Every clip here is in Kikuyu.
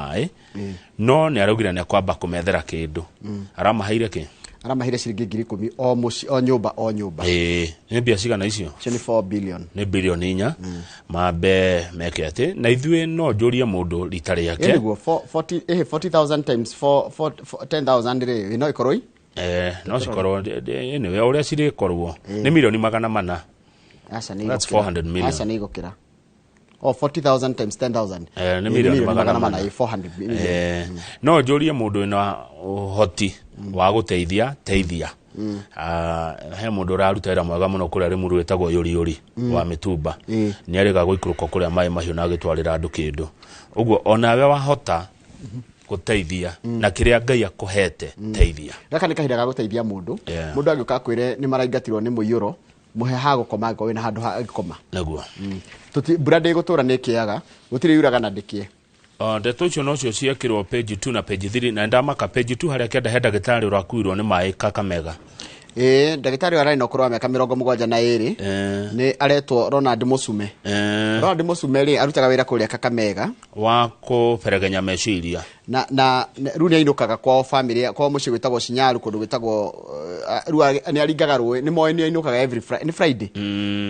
Maĩ no nĩ araugire nĩ akwamba kũmethera kĩndũ. Aramaheire kĩ? Aramaheire ciringi 10,000 o mũciĩ, o nyũmba o nyũmba. Ĩĩ, nĩ mbia cigana icio? Icio nĩ 4 billion. Nĩ bilioni 4. Mambe meke atĩ na ithuĩ no njũrie mũndũ rita Ĩ rĩake. Nĩguo 40, 40,000 times 4 4 10,000 rĩ, no ikorwo i No cikorwo anyway, ũrĩa cirĩkorwo nĩ milioni 400. Aca, nĩ That's igũkĩra. 400 million. Aca, nĩ igũkĩra. O 40,000 times 10,000. Nĩ Ĩ, milioni magana mana. Ĩ, 400 million. No njũrie mũndũ wĩna ũhoti wa gũteithia, teithia. Ah, he mũndũ ũraruta wĩra mwega mũno kũrĩa Rĩmuru wĩtagwo Yũri Yũri wa Mĩtumba. Nĩ arĩga gũikũrũka kũrĩa maĩ mahiũ na agĩtwarĩra andũ kĩndũ. Ũguo onawe wahota gũteithia na kĩrĩa Ngai akũhete, teithia. Gaka nĩ kahinda ga gũteithia mũndũ. Mũndũ angĩũka akwĩre nĩ maraingatirwo nĩ mũiyũro, mũhe ha gũkoma angĩkorwo wĩna handũ ha gũkoma. Nĩguo. Mbura ndĩgũtũra nĩ ĩkĩaga, gũtirĩ yuraga na ndĩkĩe. Ndeto icio nocio ciekĩrwo page 2 na page 3, na ndamaka page 2 harĩa kenda he ndagĩtarĩ ũrakuirwo nĩ maĩ Kakamega. Ĩĩ, ndagĩtarĩ ũyũ ararĩ na ũkũrũ wa mĩaka 72. Nĩ aretwo Ronald Mũcume. Ronald Mũcume rĩ, arutaga wĩra kũrĩa Kakamega. Wa kũberegenya meciria. Na rĩu nĩ ainũkaga kwao family, kwao mũciĩ gwĩtagwo Shinyaru, kũndũ gwĩtagwo rĩu nĩ aringaga rũĩ, nĩ moĩ nĩ ainũkaga every Friday, nĩ Friday.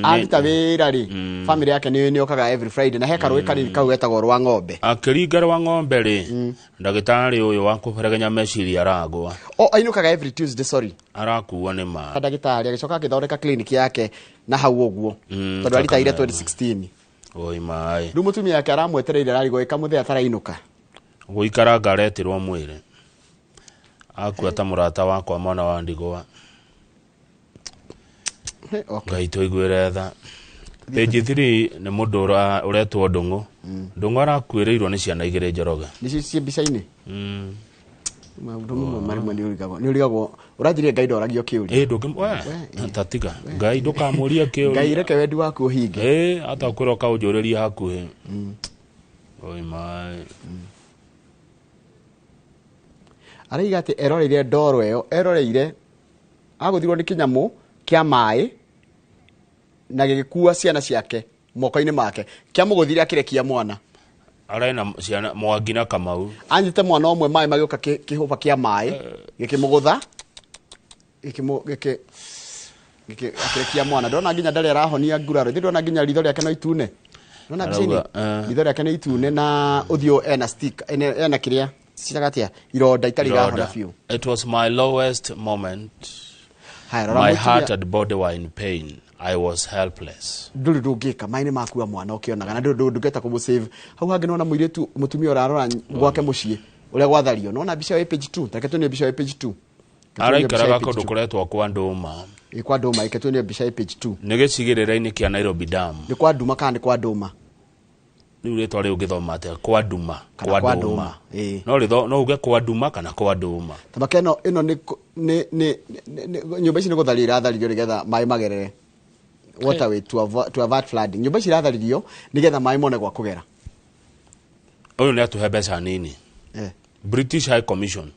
Aruta wĩra rĩ, family yake nĩ yokaga every Friday, na he karũĩ kanini kau getagwo rwa ng'ombe. Akĩringa rwa ng'ombe rĩ, ndagĩtarĩ ũyũ wa kũberegenya meciria aragwa. O ainũkaga every Tuesday, sorry. Arakuo nĩ maĩ. Ndagĩtarĩ agĩcoka agĩthondeka clinic yake na hau ũguo, tondũ aritaire Kakamega. 2016. Oi maĩ. Rĩu mũtumia yake aramwetereire, ararigwo ĩkamũthĩa atarainũka. Gũikara ngaretirwo mwĩrĩ akua ta mũrata wakwa mwana wa ndigwa. Okay. Ngai tũiguĩre tha. Page 3 nĩ mũndũ ũretwo Ndũng'ũ. Ndũng'ũ arakuĩrĩirwo nĩ ciana igĩrĩ, Njoroge. Nĩcio ciĩ mbica-inĩ. Maũndũ mamwe marĩmwe nĩ ũrigagwo ũranjirie Ngai ndoragio kĩũria. Ĩ, ndũngĩ we tatiga Ngai ndũkamũrie Ngai kĩũria. Reke wendi waku ũhinge. Ĩ, ata kwĩra ũkaũnjũrĩrie hakuhĩ. Oi maĩ. Araiga atĩ eroreire ndoro ĩyo, eroreire agũthirwo nĩ kĩnyamũ kĩa maĩ na gĩgĩkua ciana ciake moko-inĩ make, kĩamũgũthire akĩrekia mwana. Arena ciana Mwangi na Kamau. Anyite mwana ũmwe, maĩ magĩũka, kĩhũba kĩa maĩ gĩkĩmũgũtha, gĩkĩmũ gĩkĩ gĩkĩ akĩrekia mwana. Ndona nginya ndarĩ arahonia nguraro ithe, ndona nginya ritho rĩake no itune. Ndona mbica-inĩ. Arauga, Ritho rĩake nĩ itune na ũthiũ ena stick, ena kĩrĩa citaga atĩa, ironda itarĩ irahona Ironda. biũ. It was my lowest moment. Haya, rora My mũtumia. heart and body were in pain. I was helpless. Ndũrĩ ndũngĩka, maĩ nĩ makua mwana ũkĩonaga na ndũrĩ ndũngĩhota kũmũsave. Hau hangĩ nona mũirĩtu, mũtumia ũrarora gwake mũciĩ ũrĩa gwathario. Nona mbica ĩyo ĩ page 2. Reke tuonie mbica ĩyo ĩ page 2. Reke tuonie mbica Araikaraga ĩ page kũndũ 2. kũretwo kwa Ndũma. Ĩ, kwa Ndũma. Reke tuonie mbica ĩ page 2. Nĩ gĩcigĩrĩra-inĩ kĩa Nairobi Dam. Nĩ kwa Nduma kana nĩ kwa Ndũma? Rĩu rĩtwa rĩu ũngĩthoma atĩa, kwa Nduma? Kana kwa kwa Ndũma. Ndũma, ĩĩ. No rĩtho no uge kwa Nduma kana kwa Ndũma. Tabaka ĩno nĩ nyũmba ici nĩ gũthario iratharirio nĩgetha maĩ magerere, waterway to avert flooding. Nyũmba ici iratharirio nĩgetha maĩ mone gwa kũgera. Ũyũ nĩ atũhe mbeca nini. British High Commission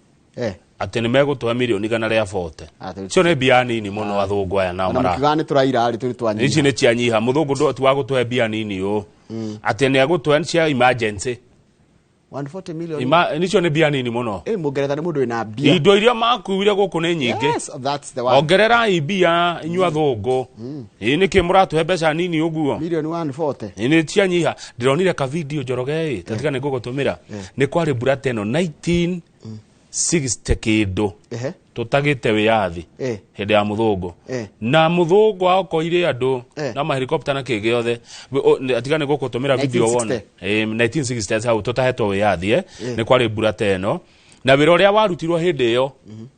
atĩ nĩ megũtũhe milioni 140. Ah, Icio nĩ mbia nini mũno athũngũ aya nao Ona mara mũkiugaga nĩ tũraira rĩ, tũrĩ twanyiha. Ici nĩ cianyiha. Mũthũngũ ti wa gũtũhe mbia nini ũũ atĩ nĩ egũtũhe cia emergency. 140 million. Icio nĩ mbia nini mũno. Ĩ, mũngeretha nĩ mũndũ wĩna mbia. Indo iria makuire gũkũ nĩ nyingĩ. Yes, that's the one. Ongererai mbia inyuĩ athũngũ. Ĩ, nĩkĩ mũratũhe mbeca nini ũguo? Milioni 140. Ĩ, nĩ cianyiha. Ndĩronire ka video, Njoroge, ĩ tatiga nĩ ngũgũtũmĩra. Nĩ kwarĩ mbura ta ĩno 1960 kĩndũ, tũtagĩte wĩyathi, hĩndĩ ya mũthũngũ. Na mũthũngũ aokoire andũ na mahelikopta na kĩ gĩothe. Atiga nĩ gũkũtũmĩra video 1960. wone. Ĩ, 1960 hau tũtahetwo wĩyathi, nĩ kwarĩ mbura ta ĩno na wĩra ũrĩa warutirwo hĩndĩ ĩyo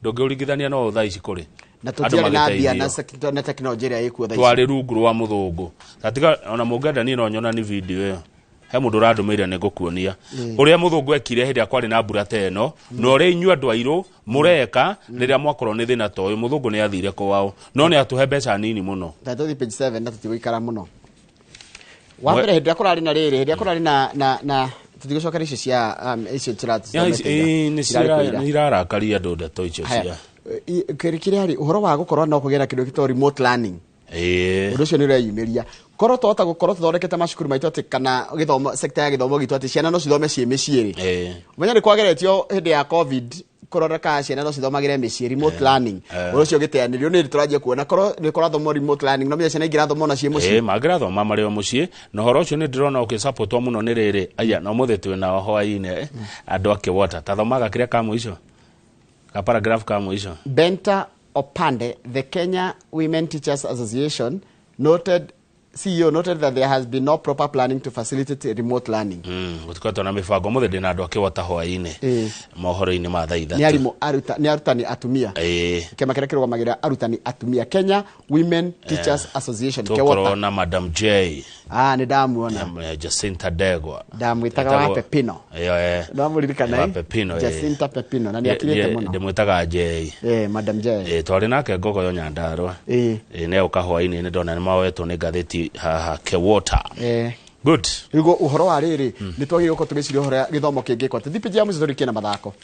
ndũngĩũringithania no thaa ici kũrĩ Na andũ tũtiarĩ na mbia na magĩteithio. na tekinoronjĩ ĩrĩa ĩkuo thaa ici. Twarĩ rungu rwa mũthũngũ. Tatiga ona mũngĩenda niĩ no nyonani video ĩyo, he mũndũ ũrandũmĩire, nĩ ngũkuonia ũrĩa mũthũngũ ekire hĩndĩ ĩrĩa kwarĩ na mbura ta ĩno na ũrĩa inyuĩ andũ airũ mũreka rĩrĩa mwakorwo nĩ thĩna ta ũyũ. Mũthũngũ nĩ athire kwao no nĩ atũhe mbeca nini mũno. Ta tũthiĩ page 7 na tũtigũikara mũno. Wa mbere, hĩndĩ ĩrĩa kũrarĩ na rĩrĩ, hĩndĩ ĩrĩa kũrarĩ na tũtigũcokera icio cia icio Ya, tũrathomete nĩ ira, irarĩ kũira. nĩ irarakaria andũ ndeto icio Haya, cia kĩrĩa kĩrĩa rĩ ũhoro wa gũkorwo no kũgĩa na kĩndũ gĩtagwo remote learning. Ũndũ ũcio nĩ ũreyumĩria. Korwo twahota gũkorwo tũthondekete macukuru maitũ atĩ kana gĩthomo, sector ya gĩthomo gitũ atĩ ciana no cithome ciĩ mĩciĩ rĩ. Ũmenye nĩ kwageretio hĩndĩ ya COVID kũrora kana ciana no cithomagĩre mĩciĩ, remote learning. Ũndũ ũcio ũgĩteanĩrio nĩ tũranjia kuona korwo nĩ kũrathomwo remote learning, no menya ciana ingĩrathoma ona ciĩ mũciĩ. Ĩĩ, mangĩrathoma marĩ o mũciĩ, na ũhoro ũcio nĩ ndĩrona ũkĩsapotwo mũno nĩ rĩrĩ aya na ũmũthĩ twĩ nao hwaĩ-inĩ, andũ a Kĩwota. Ta thomaga kĩrĩa ka mũico, ka paragraph ka mũico. Benta Opande, the Kenya Women Teachers Association noted, CEO noted that there has been no proper planning to facilitate remote learning. Gũtikoretwo na mĩbango. Ũmũthĩ ndĩ na andũ a Kĩwota hwaĩ-inĩ mohoro-inĩ ma thaa Nĩ 3. arimũ nĩ arutani atumia. Kĩama kĩrĩa kĩrũgamagĩrĩra arutani atumia, Kenya Women Teachers Association, Tũkorwo KEWOTA. na Madam J. Ah, nĩ ndamuona. Jacinta Ndegwa. Ndamwĩtaga wa Pepino. Ĩyo, eh. Ndamũririkana, Wa eh? Pepino, eh. Jacinta Pepino, na nĩ akirĩte mũno. Ndĩmwĩtaga J. Madam J. Twarĩ nake Ngogoyo Nyandarua. Nĩ oka hwaĩ-inĩ, nĩ ndona nĩ maoetwo nĩ ngathĩti haha Kewota. Good. Rĩu ũhoro wa rĩrĩ, nĩ twagĩrĩirwo gũkorwo tũgĩciria ũhoro wa gĩthomo kĩngĩkwo atĩ thipĩnji ya mũico tũrĩkie na mathako.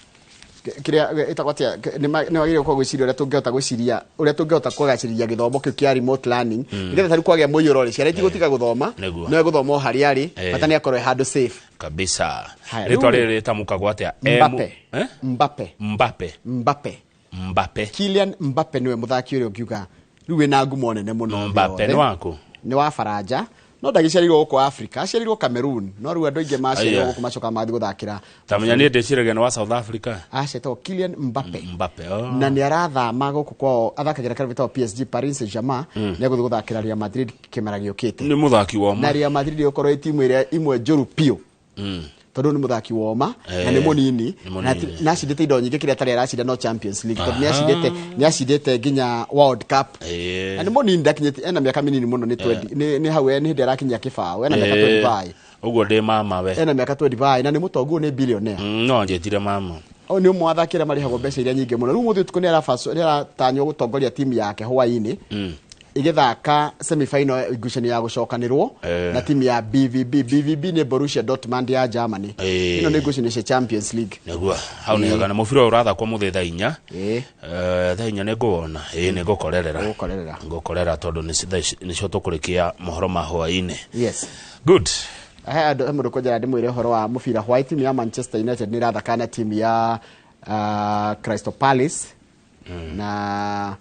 Kĩrĩa ĩtagwo atĩa, nĩ wagĩrĩirwo gũkorwo gwĩciria ũrĩa tũngĩhota gwĩciria ũrĩa tũngĩhota kũgacĩrithia gĩthomo kĩu kĩa remote learning, nĩgetha tarĩu kwagĩa mũiyũro rĩ, ciana itigũtiga gũthoma. Nĩguo. No egũthoma o harĩa arĩ, bata nĩ akorwo e handũ safe. Kabisa. Haya, Rĩtwa rĩu rĩrĩ rĩtamũkagwo atĩa? M- Mbappe. Eh? Mbappe. Mbappe. Mbappe. Mbappe. Kylian Mbappe nĩwe mũthaki ũrĩa ũngiuga rĩu wĩna ngumo nene mũno thĩ Mbappe yothe. nĩ waku? Nĩ wa Faranja, no ndagĩciarĩirwo gũkũ Africa, aciarĩirwo Cameroon, no rĩu andũ aingĩ maciarĩirwo Aya. gũkũ macokaga mathiĩ gũthakĩra. Tamenya niĩ ndĩciragia nĩ wa South Africa. Acetagwo Kylian Mbappe. Mbappe. Oh. Na nĩ arathama gũkũ kwao, athakagĩra kĩrabu gĩtagwo PSG, Paris Saint-Germain, nĩ egũthiĩ gũthakĩra Real Madrid kĩmera gĩũkĩte. Nĩ mũthaki wa Na ma. Real Madrid ĩgũkorwo ĩ timu ĩrĩa imwe njũru biũ, tondũ nĩ mũthaki woma na nĩ mũnini. Nĩ mũnini. Na acindĩte indo nyingĩ, kĩrĩa atarĩ aracinda no Champions League, tondũ nĩ acindĩte nginya World Cup. Na nĩ mũnini, ndakinyĩte, ena mĩaka mĩnini mũno, nĩ 20, nĩ hau nĩ hĩndĩ arakinyia kĩbaũ, ena mĩaka 25. Ũguo ndĩ mama we. Ena mĩaka 25 na nĩ mũtongu, nĩ billionaire. No njĩtire mama. O nĩ ũmwe wa athaki arĩa marĩhagwo mbeca iria nyingĩ mũno. Rĩu mũthĩ ũtukũ nĩ aratanywo gũtongoria timu yake hwaĩ-inĩ ĩgĩthaka semi-final, ngucanio ya gũcokanĩrwo na timu ya BVB. BVB nĩ Borussia Dortmund ya Germany. Ĩno nĩ ngucanio cia Champions League. Nĩguo hau nĩ hega, na mũbira ũyũ ũrathakwo mũthĩ thaa 4. Thaa 4 nĩ ngũwona, ĩĩ, nĩ ngũkorerera. Ũgũkorerera. Ngũkorera tondũ thaa ici nĩcio tũkũrĩkia mohoro ma hwaĩ-inĩ. Yes. Good. He andũ, he mũndũ kũnjĩra ndĩmwĩre ũhoro wa mũbira hwaĩ. Timu ya Manchester United nĩ ĩrathaka na timu ya Crystal Palace, na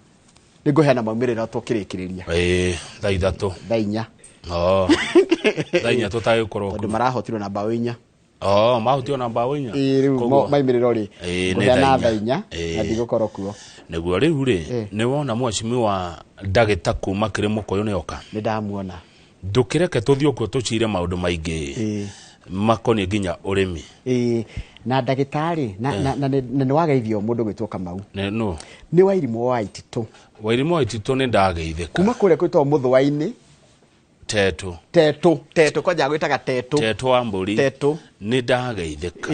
nĩ ngũheana maumĩrĩra tũkĩrĩkĩrĩria. Ĩĩ, thaa 3. Thaa 4. Oh. Thaa 4 tũtagĩkorwo Tondũ kuo. marahotirwo na mbaũ 4. Oh, mahotio na mbaũ 4. Ĩĩ, rĩu maumĩrĩro rĩ, Ĩĩ, nĩ ngũheana thaa thaa 4. 4 na ndigũkorwo kuo. Nĩguo rĩu rĩ, nĩ wona mheshimiwa ndagĩta kuma kĩrĩ mũkũyũ nĩ oka. Nĩ ndamuona. Ndũkĩreke tũthiĩ ũkuo tũcire maũndũ maingĩ makoniĩ nginya ũrĩmi. Ĩĩ, na ndagĩtarĩ na nĩ wageithio mũndũ gwĩtwo Kamau. Nĩ nũ? Nĩ Wairimũ wa Waititũ. Wairimũ wa Waititũ nĩ ndageithĩka. Kuma kũrĩa kwĩtagwo Mũthũa-inĩ. Tetũ. Tetũ, Tetũ, kwanja gwĩtaga Tetũ. Tetũ wa mbũri. Tetũ. Nĩ ndageithĩka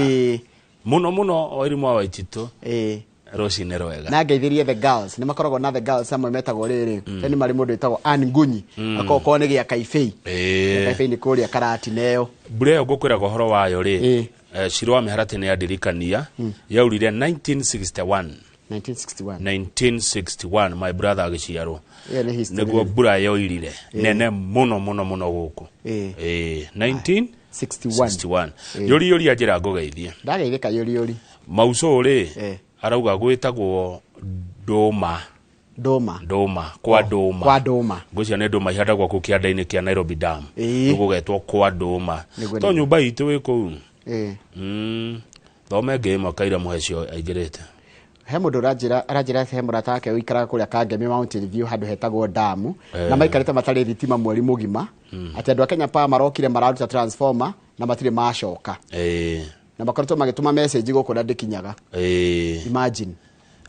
mũno mũno, Wairimũ wa Waititũ. Rũcinĩ rwega. Na ngeithĩrie the girls, nĩ makoragwo na the girls amwe metagwo rĩrĩ, nĩ marĩ mũndũ wĩtagwo Ann Ngunyi, akorwo nĩ gĩa Kaibei. Kaibei nĩ kũrĩa Karatina ĩyo. Mbura ĩyo ngũkwĩraga ũhoro wayo rĩ, Shiro wa mĩharatĩ nĩ andirikania, yaurire 1961. 1961. 1961 my brother agĩciarwo. Ĩyo nĩ history. Nĩguo mbura yoirire nene mũno mũno mũno gũkũ. 61. 1961. Yũri yũri anjĩra ngũgeithie. Ndageithĩka yũri yũri. Maucũ rĩ, arauga gwĩtagwo ndũma. Ndũma. Ndũma, kwa ndũma. Kwa ndũma. Ngwĩciria nĩ ndũma ihandagwo kũu kĩanda-inĩ kĩa Nairobi Dam. Rĩu gũgetwo kwa ndũma. Nĩguo, To nyũmba itũ ĩ kũu. Thome ngĩ ĩmwe kaira mũhecio aingĩrĩte. He mũndũ aranjĩra he mũrata wake ũikaraga kũrĩa Kangemi Mountain View, handũ hetagwo damu, na maikarĩte matarĩ thitima mweri mũgima, atĩ andũ a Kenya Power marokire mararuta transformer na matirĩ macoka, na makoretwo magĩtũma message gũkũ na ndĩkinyaga. Imagine,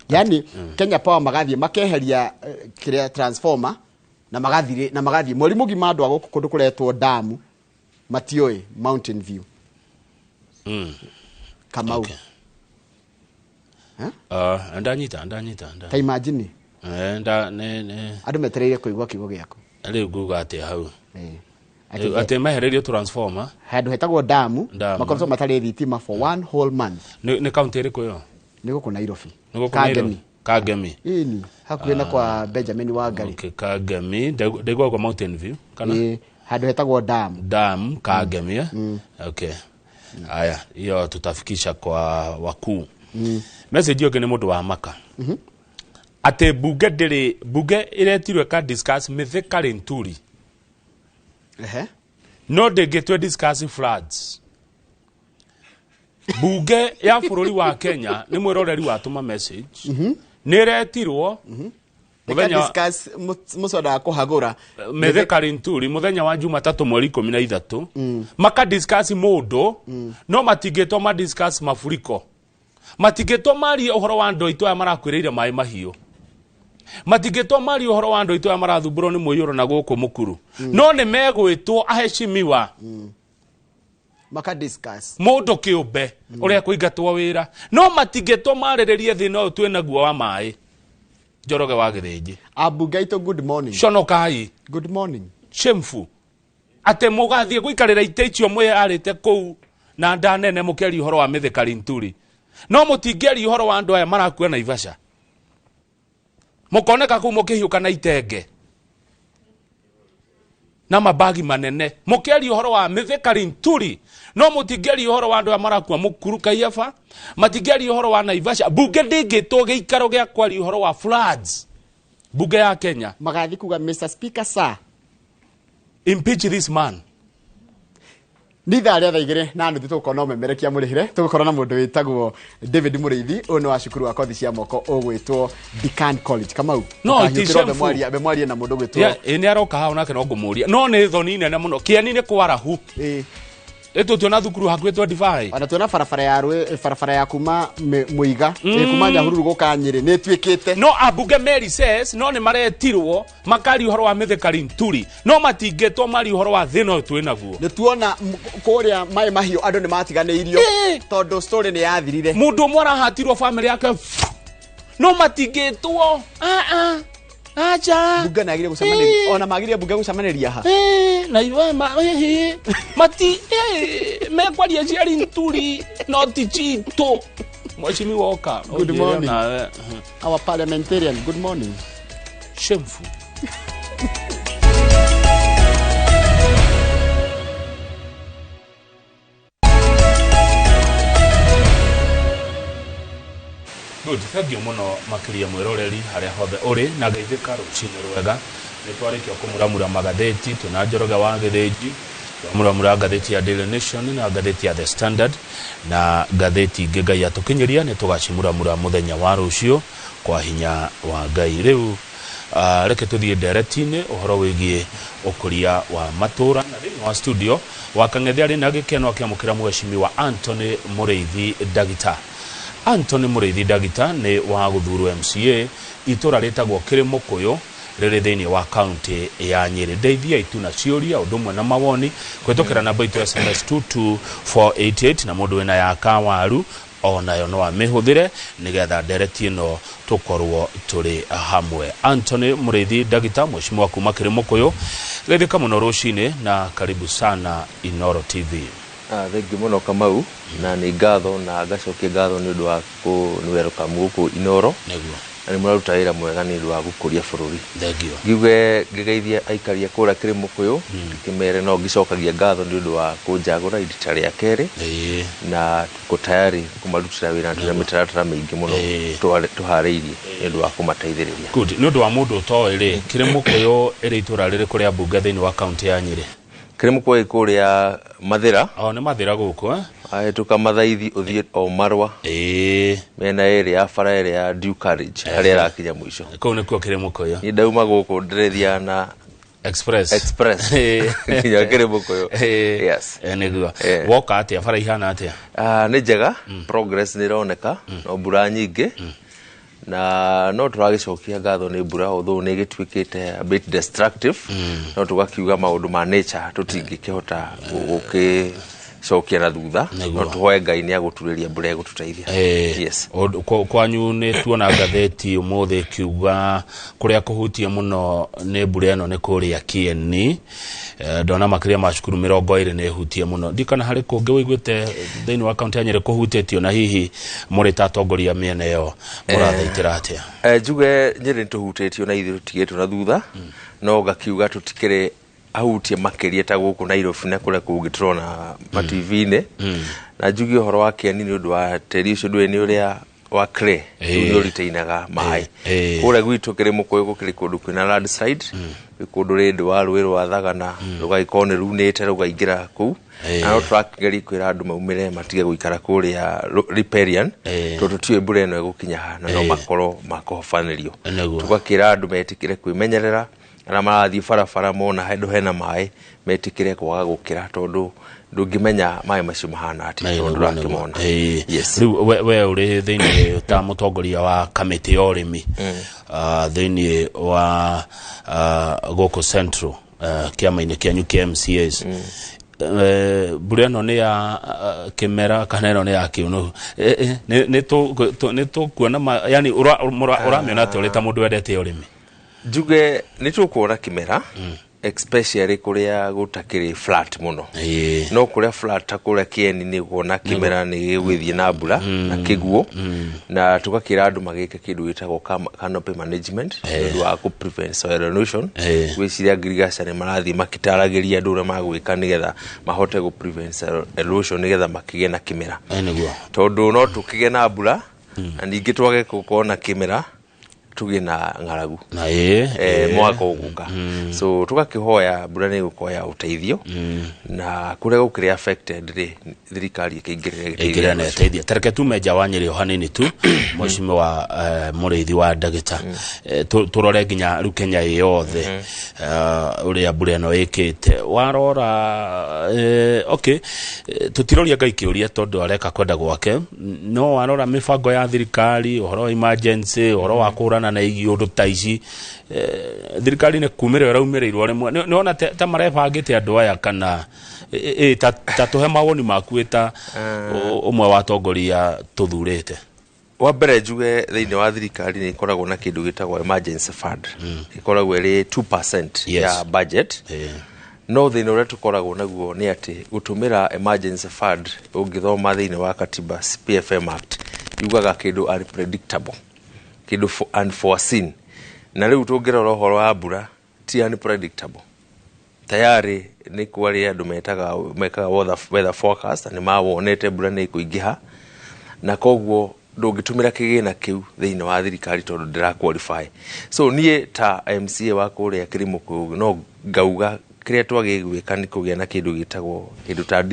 yani Kenya Power magathiĩ makeheria kĩrĩa transformer na magathiĩ mweri mũgima, andũ a gũkũ kũndũ kũretwo damu matiũĩ, Mountain View. Kamau. Okay. Eh? Ndanyita ndanyita nda. Ta imagine. Nda ne Andũ metereire kũigua kiugo gĩaku. Rĩu nguga atĩa hau? Atĩ Atĩ mehereirio transformer. Handũ hetagwo damu, Damu. makoretwo matarĩ thitima for one whole month. Nĩ kaunti ĩrĩkũ ĩyo? Nĩ gũkũ Nairobi. Nĩ gũkũ Kangemi. Nairobi. Kangemi. Ĩni hakuhĩ na kwa Benjamin Wangari. Okay, Kangemi ndaigua kwa Mountain View kana Ĩĩ, handũ hetagwo dam. Dam Kangemi, eh? Okay, haya, hiyo tutafikisha kwa wakuu. Message hiyo nĩ mũndũ wa maka atĩ bunge ndĩrĩ bunge ĩretirwo ĩka discuss Mithika Linturi. Ehe. No ndĩngĩtwe discuss floods. Bunge ya bũrũri wa Kenya, nĩ mwĩroreri watũma message, nĩ ĩretirwo Mũthenya mũthenya discuss mũswada wa kũhagũra Mithika Linturi mũthenya wa Jumatatũ mweri 13, maka discuss mũndũ, no matingĩtwo ma discuss mafuriko, matingĩtwo marie ũhoro wa andũ aitũ aya marakuĩrĩire maĩ mahiũ, matingĩtwo marie ũhoro wa andũ aitũ aya marathumbũrwo nĩ mũiyũro na gũkũ mũkuru, no nĩ megwĩtwo aheshimiwa maka discuss mũndũ kĩũmbe ũrĩa kũingatwo wĩra, no matingĩtwo marĩrĩrie thĩna ũyũ twĩ naguo wa maĩ. Njoroge wa Gĩthĩnji, ambunge aitũ, good morning. Conokai. Good morning. Shameful atĩ mũgathiĩ gũikarĩra itĩ icio mwĩyarĩte kũu na nda nene mũkĩaria ũhoro wa Mithika Linturi, no mũtingĩaria ũhoro wa andũ aya marakua Naivasha, mũkoneka kũu mũkĩhiũka na itenge na mabagi manene mũkĩaria ũhoro wa Mithika Linturi, no mũtingĩaria ũhoro wa andũ aya marakua mũkuru Kaiyaba, matingĩaria ũhoro wa Naivasha. Bunge ndĩngĩtwo gĩikaro gĩa kwaria ũhoro wa floods. Bunge ya Kenya Magathi kuga, "Mr Speaker, sir, impeach this man." Nĩ ithaa rĩa 2:30, tũgũkorwo na ũmemerekia mũrĩhĩre, tũgũkorwo na mũndũ wĩtagwo David Mũrĩithi, ũyũ nĩ wa cukuru wa kothi cia moko ũgwĩtwo Decan College. Kamau, No, it is ndũkahiũkĩrwo shameful. mbe mwarie na mũndũ ũgwĩtwo Yeah, ĩ nĩ aroka hau nake no ngũmũria, no nĩ thoni nene mũno kĩeni nĩ kwarahu. Ĩtũ tuona thukuru hakuhĩ 25. Ona tuona barabara ya rũĩ, barabara ya kuma Mũiga, kuma Nyahururu gũka Nyĩrĩ nĩ ĩtuĩkĩte No ambunge me recess, no nĩ maretirwo makaria ũhoro wa Mithika Linturi, no matingĩtwo maria ũhoro wa thĩna ũyũ twĩ naguo. Nĩ tuona kũrĩa maĩ mahiũ andũ nĩ matiganĩirio tondũ story nĩ yathirire. Mũndũ ũmwe arahatirwo family yake, no matingĩtwo. Ah, ah. Acha. Bunge nagire gũcemanĩria, ona magire bunge gũcemanĩria ha? Na iwe ma, mati mekwaria cia Linturi no ti citũ. Mheshimiwa oka. Good Ũnjĩre morning. Onawe. Our parliamentarian, good morning. Shameful. Good, thank you mũno makĩria mwĩroreri harĩa hothe ũrĩ na geithĩka rũcinĩ rwega. Nĩ twarĩkia kũmuramura magathĩti twĩna Njoroge wa Gĩthĩnji, twamuramura ngathĩti ya Daily Nation na ngathĩti ya The Standard na ngathĩti ingĩ Ngai atũkinyĩria, nĩ tũgacimuramura mũthenya wa rũciũ kwa hinya wa Ngai. Rĩu reke tũthiĩ ndereti-inĩ ũhoro wĩgiĩ ũkũria wa matũra, na thĩinĩ wa studio wa Kang'ethe arĩ na gĩkeno akĩamũkĩra mheshimiwa Anthony Mũrĩithi Ndagita. Anthony Mũrĩithi Ndagita nĩ wa gũthurwo MCA itũra rĩtagwo Kĩrĩmũkũyũ rĩrĩ thĩinĩ wa kaunti ya Nyĩrĩ. Ndeithia itu na ciũria ũndũ ũmwe na mawoni kũhĩtũkĩra namba itũ ya SMS 22488, na mũndũ wĩna ya kawaru onayo no amĩhũthĩre nĩgetha ndereti ĩno tũkorwo tũrĩ hamwe. Anthony Mũrĩithi Ndagita, mheshimiwa kuma Kĩrĩmũkũyũ, geithĩka mũno rũcinĩ na karibu sana Inoro TV. Ah, thank you mũno Kamau, na nĩ ngatho na ngacokia ngatho nĩ ũndũ wa kũ welcome gũkũ Inoro. Nĩguo. Na nĩ mũraruta wĩra mwega nĩ ũndũ wa gũkũria bũrũri. Thank you. Ngiuge ngĩgeithia aikari a kũrĩa Kĩrĩmũkũyũ, ngĩmere no ngĩcokagia ngatho nĩ ũndũ wa kũnjagũra rita rĩa kerĩ, na tuko tayari kũmarutĩra wĩra na twĩna mĩtaratara mĩingĩ mũno tũharĩirie nĩ ũndũ wa kũmateithĩrĩria. Good. Nĩ ũndũ wa mũndũ ũtoĩ rĩ, Kĩrĩmũkũyũ ĩrĩ itũra rĩrĩkũ rĩa mbunge thĩinĩ wa kaunti ya Nyĩrĩ? Kĩrĩmũkũyũ ĩ kũrĩa Mathĩra. O nĩ Mathĩra gũkũ, eh? Ahĩtũka Mathaithi ũthiĩ o Marwa, mĩena ĩrĩ ya bara ĩrĩa ya Dew Carriage harĩa ĩrakinya mũico. Kũu nĩkuo Kĩrĩmũkũyũ. Niĩ ndauma gũkũ ndĩrĩthiaga na Express. Express nginya Kĩrĩmũkũyũ. Yes. Nĩguo. Woka atĩa, bara ihana atĩa? Ah, nĩ njega, progress nĩ ĩroneka, no mbura nyingĩ na no tũragĩcokia ngatho nĩ mbura, although nĩ ĩgĩtuĩkĩte a bit destructive, no tũgakiuga maũndũ ma nature tũtingĩkĩhota gũkĩ Cokia na thutha. Nĩguo. No tũhoe Ngai nĩ agũturĩria mbura ĩgũtũteithia. Yes. Kwanyu nĩ tuona ngathĩti ũmũthĩ ĩkiuga kũrĩa kũhutie mũno nĩ mbura ĩno nĩ kũrĩa Kieni. Ndona makĩria ma cukuru 20 nĩ ĩhutie mũno. Ndikana harĩ kũngĩ wĩiguĩte thĩinĩ wa kaunti ya Nyĩrĩ kũhutĩtio, na hihi mũrĩ ta atongoria mĩena ĩyo mũrathaitĩra atĩa? Njuge Nyĩrĩ nĩ tũhutĩtio na ithuĩ tũtigĩtwo na thutha, no ngakiuga tũtikĩrĩ ahutie makĩria ta gũkũ Nairobi na kũrĩa kũngĩ tũrona ma TV-inĩ. Na njuge ũhoro wa Kieni nĩ ũndũ wa tĩri ũcio ndũĩ nĩ ũrĩa wa clay, rĩu nĩ ũritainaga maĩ. Kũrĩa gwitũ Kĩrĩmũkũyũ gũkĩrĩ kũndũ kwĩna landslide, gwĩ kũndũ rĩndĩ wa rũĩ rwa Thagana rũgagĩkorwo nĩ runĩte rũkaingĩra kũu. Na no tũrageria kwĩra andũ maumĩre matige gũikara kũrĩa riparian, tondũ tũtiũĩ mbura ĩno ĩgũkinya ha na no makorwo makũhobanĩrio. Tũgakĩra andũ metĩkĩre kwĩmenyerera, arĩa marathiĩ barabara mona handũ hena maĩ metĩkĩre kwaga gũkĩra, tondũ ndũngĩmenya maĩ macio mahana atĩa, tondũ ndũrakĩmona. Yes. Rĩu we ũrĩ thĩinĩ ta mũtongoria wa kamĩtĩ ya ũrĩmi thĩinĩ wa gũkũ Central, kĩama-inĩ kĩanyu kĩa MCAs, mbura ĩno nĩ ya kĩmera kana ĩno nĩ ya kĩũnũhu? Nĩ tũkuona yani ũramĩona atĩa ũrĩ ta mũndũ wendete ũrĩmi? Njuge nĩ tũkuona kĩmera, especially kũrĩa gũtakĩrĩ flat mũno. No kũrĩa flat ta kũrĩa Kieni nĩ kuona kĩmera nĩ gĩgũgĩthiĩ na mbura na kĩguũ, na tũgakĩra andũ magĩke kĩndũ gĩtagwo canopy management nĩ ũndũ wa kũ prevent soil erosion. Gwĩciria ngirigaca nĩ marathiĩ makĩtaragĩria andũ ũrĩa magwĩka nĩgetha mahote gũ prevent soil erosion nĩgetha makĩgĩe na kĩmera. Tondũ no tũkĩgĩe na mbura na ningĩ twage gũkorwo na kĩmera, tũgĩe na ng'aragu Na mwaka ũgũka. So tũgakĩhoya mbura nĩ ĩgũkorwo ya ũteithio, na kũrĩa gũkĩrĩ affected rĩ, thirikari ĩkĩingĩrĩra ĩgĩteithia ĩingĩrĩra na andũ acio. ĩteithia. Tareke tume nja wa Nyĩrĩ o hanini tu, mheshimiwa mũrĩithi wa ndagĩta. Tũrore nginya rĩu Kenya ĩ yothe, ũrĩa mbura ĩno ĩkĩte warora, okay, tũtiroria Ngai kĩũria tondũ areka kwenda gwake, no warora mĩbango ya thirikari, ũhoro wa emergency, ũhoro wa kũhũrana na iũndũ ta ici, thirikari nĩ kumĩrĩra ĩraumĩrĩirwo rĩmwe. Nĩ wona ta marebangĩte andũ aya kana ta tũhe mawoni maku ĩ ta ũmwe wa atongoria tũthurĩte. Wa mbere njuge thĩinĩ wa thirikari nĩ ĩkoragwo na kĩndũ gĩtagwo emergency fund, ĩkoragwo ĩrĩ 2% ya budget. No thĩna ũrĩa tũkoragwo naguo nĩ atĩ gũtũmĩra emergency fund, ũngĩthoma thĩinĩ wa katiba, PFM Act yugaga kĩndũ unpredictable, kĩndũ unforeseen. Na rĩu tũngĩrora ũhoro wa mbura ti unpredictable, tayari nĩ kwarĩ andũ metaga mekaga weather forecast na nĩ mawonete mbura nĩ ĩkũingĩha, na koguo ndũngĩtũmĩra kĩgĩna kĩu thĩinĩ wa thirikari tondũ ndĩra qualify. So niĩ ta MCA wa kũrĩa Kĩrĩmũkũyũ no ngauga kĩrĩa twagĩrĩirwo gwĩka nĩ kũgĩa na kĩndũ gĩtagwo kĩndũ ta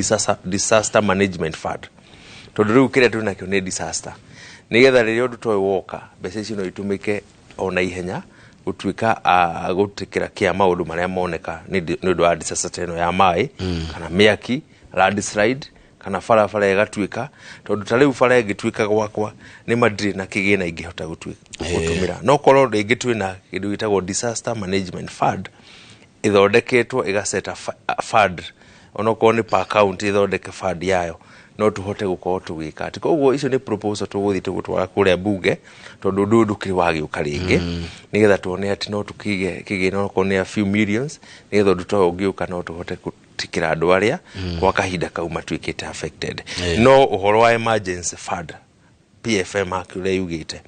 disaster management fund, tondũ rĩu kĩrĩa twĩ nakĩo nĩ disaster, nĩgetha rĩrĩa ũndũ ta ũyũ woka, mbeca icio no itũmĩke ona ihenya gũtuĩka a gũtĩkĩra kĩa maũndũ marĩa moneka nĩ ũndũ wa disaster ta ĩno ya maĩ kana mĩaki, landslide, kana barabara ĩgatuĩka, tondũ ta rĩu bara ĩngĩtuĩka gwakwa nĩ ma ndirĩ na kĩgĩna ingĩhota gũtũmĩra. No korwo rĩngĩ twĩna kĩndũ gĩtagwo disaster management fund ĩthondeketwo ĩgaceta fund, onokorwo nĩ per county ĩthondeke fund yayo, no tũhote gũkorwo tũgĩka atĩ. Koguo icio nĩ proposal tũgũthiĩ tũgũtwara kũrĩa bunge, tondũ ũndũ ũyũ ndũkĩrĩ wagĩũka rĩngĩ, nĩgetha tuone atĩ no tũkĩige kĩgĩna onokorwo nĩ a few millions, nĩgetha ũndũ ta ũyũ ũngĩũka no tũhote gũtikĩra andũ arĩa kwa kahinda kau matuĩkĩte affected. No ũhoro wa emergency fund, PFM Act ũrĩa yugĩte,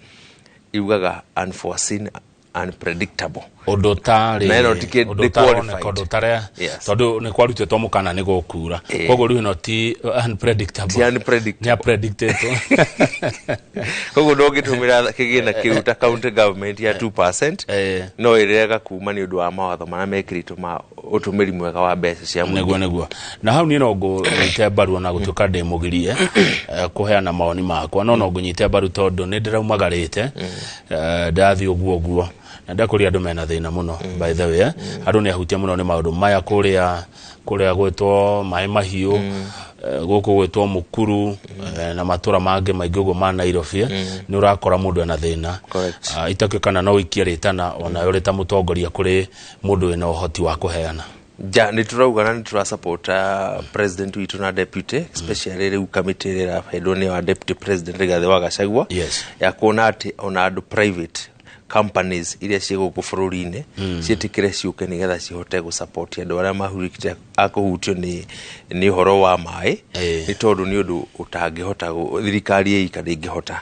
yugaga unforeseen, unpredictable. Ũndũ ũtarĩ Na ĩno ti ũndũ ndĩ ũtaroneka, qualified. ũndũ ũtarĩa tondũ nĩ kwarutĩtwo mũkana nĩ gũkura. Koguo rĩu ĩno ti unpredictable. Ti unpredictable. Nĩ unpredictable. Koguo ndũngĩtũmĩra kĩgĩna kĩu ta county government ya 2%, no ĩrega kuma nĩ ũndũ wa mawatho marĩa mekĩrĩtwo ma ũtũmĩri mwega wa mbeca cia mũingĩ. Nĩguo na hau niĩ no ngũnyite mbaru, ona gũtuĩka ndĩ mũgirie kũheana mawoni makwa, no ngũnyite mbaru tondũ nĩ ndĩraumagarĩte, ndathiĩ ũguo ũguo na ndakũria andũ mena thĩna mũno. By the way, andũ nĩ ahutia mũno nĩ maũndũ maya kũrĩa gwĩtwo maĩ mahiũ, gũkũ gwĩtwo Mũkuru, na matũra mangĩ maingĩ ũguo ma Nairobi, nĩ ũrakora mũndũ ena thĩna. Itakĩo kana no ũikie rĩtana ona ũrĩ ta mũtongoria kũrĩ mũndũ wĩna ũhoti wa kũheana. Ja nä tå rauga na nä tå ra president witå na deputy, especially rä u kamä ä rä ĩrahendwo nä wa deputy president Rigathĩ wa Gachagua, ya kuona atä ona andå private companies iria ciĩ gũkũ bũrũri-inĩ ciĩtĩkĩre ciũke nĩgetha cihote gũ andũ arĩa mahurĩkĩte a kũhutio nĩ ũhoro wa maĩ, nĩ tondũ nĩ ũndũ ũtangĩhota thirikari ĩika ndĩngĩhota.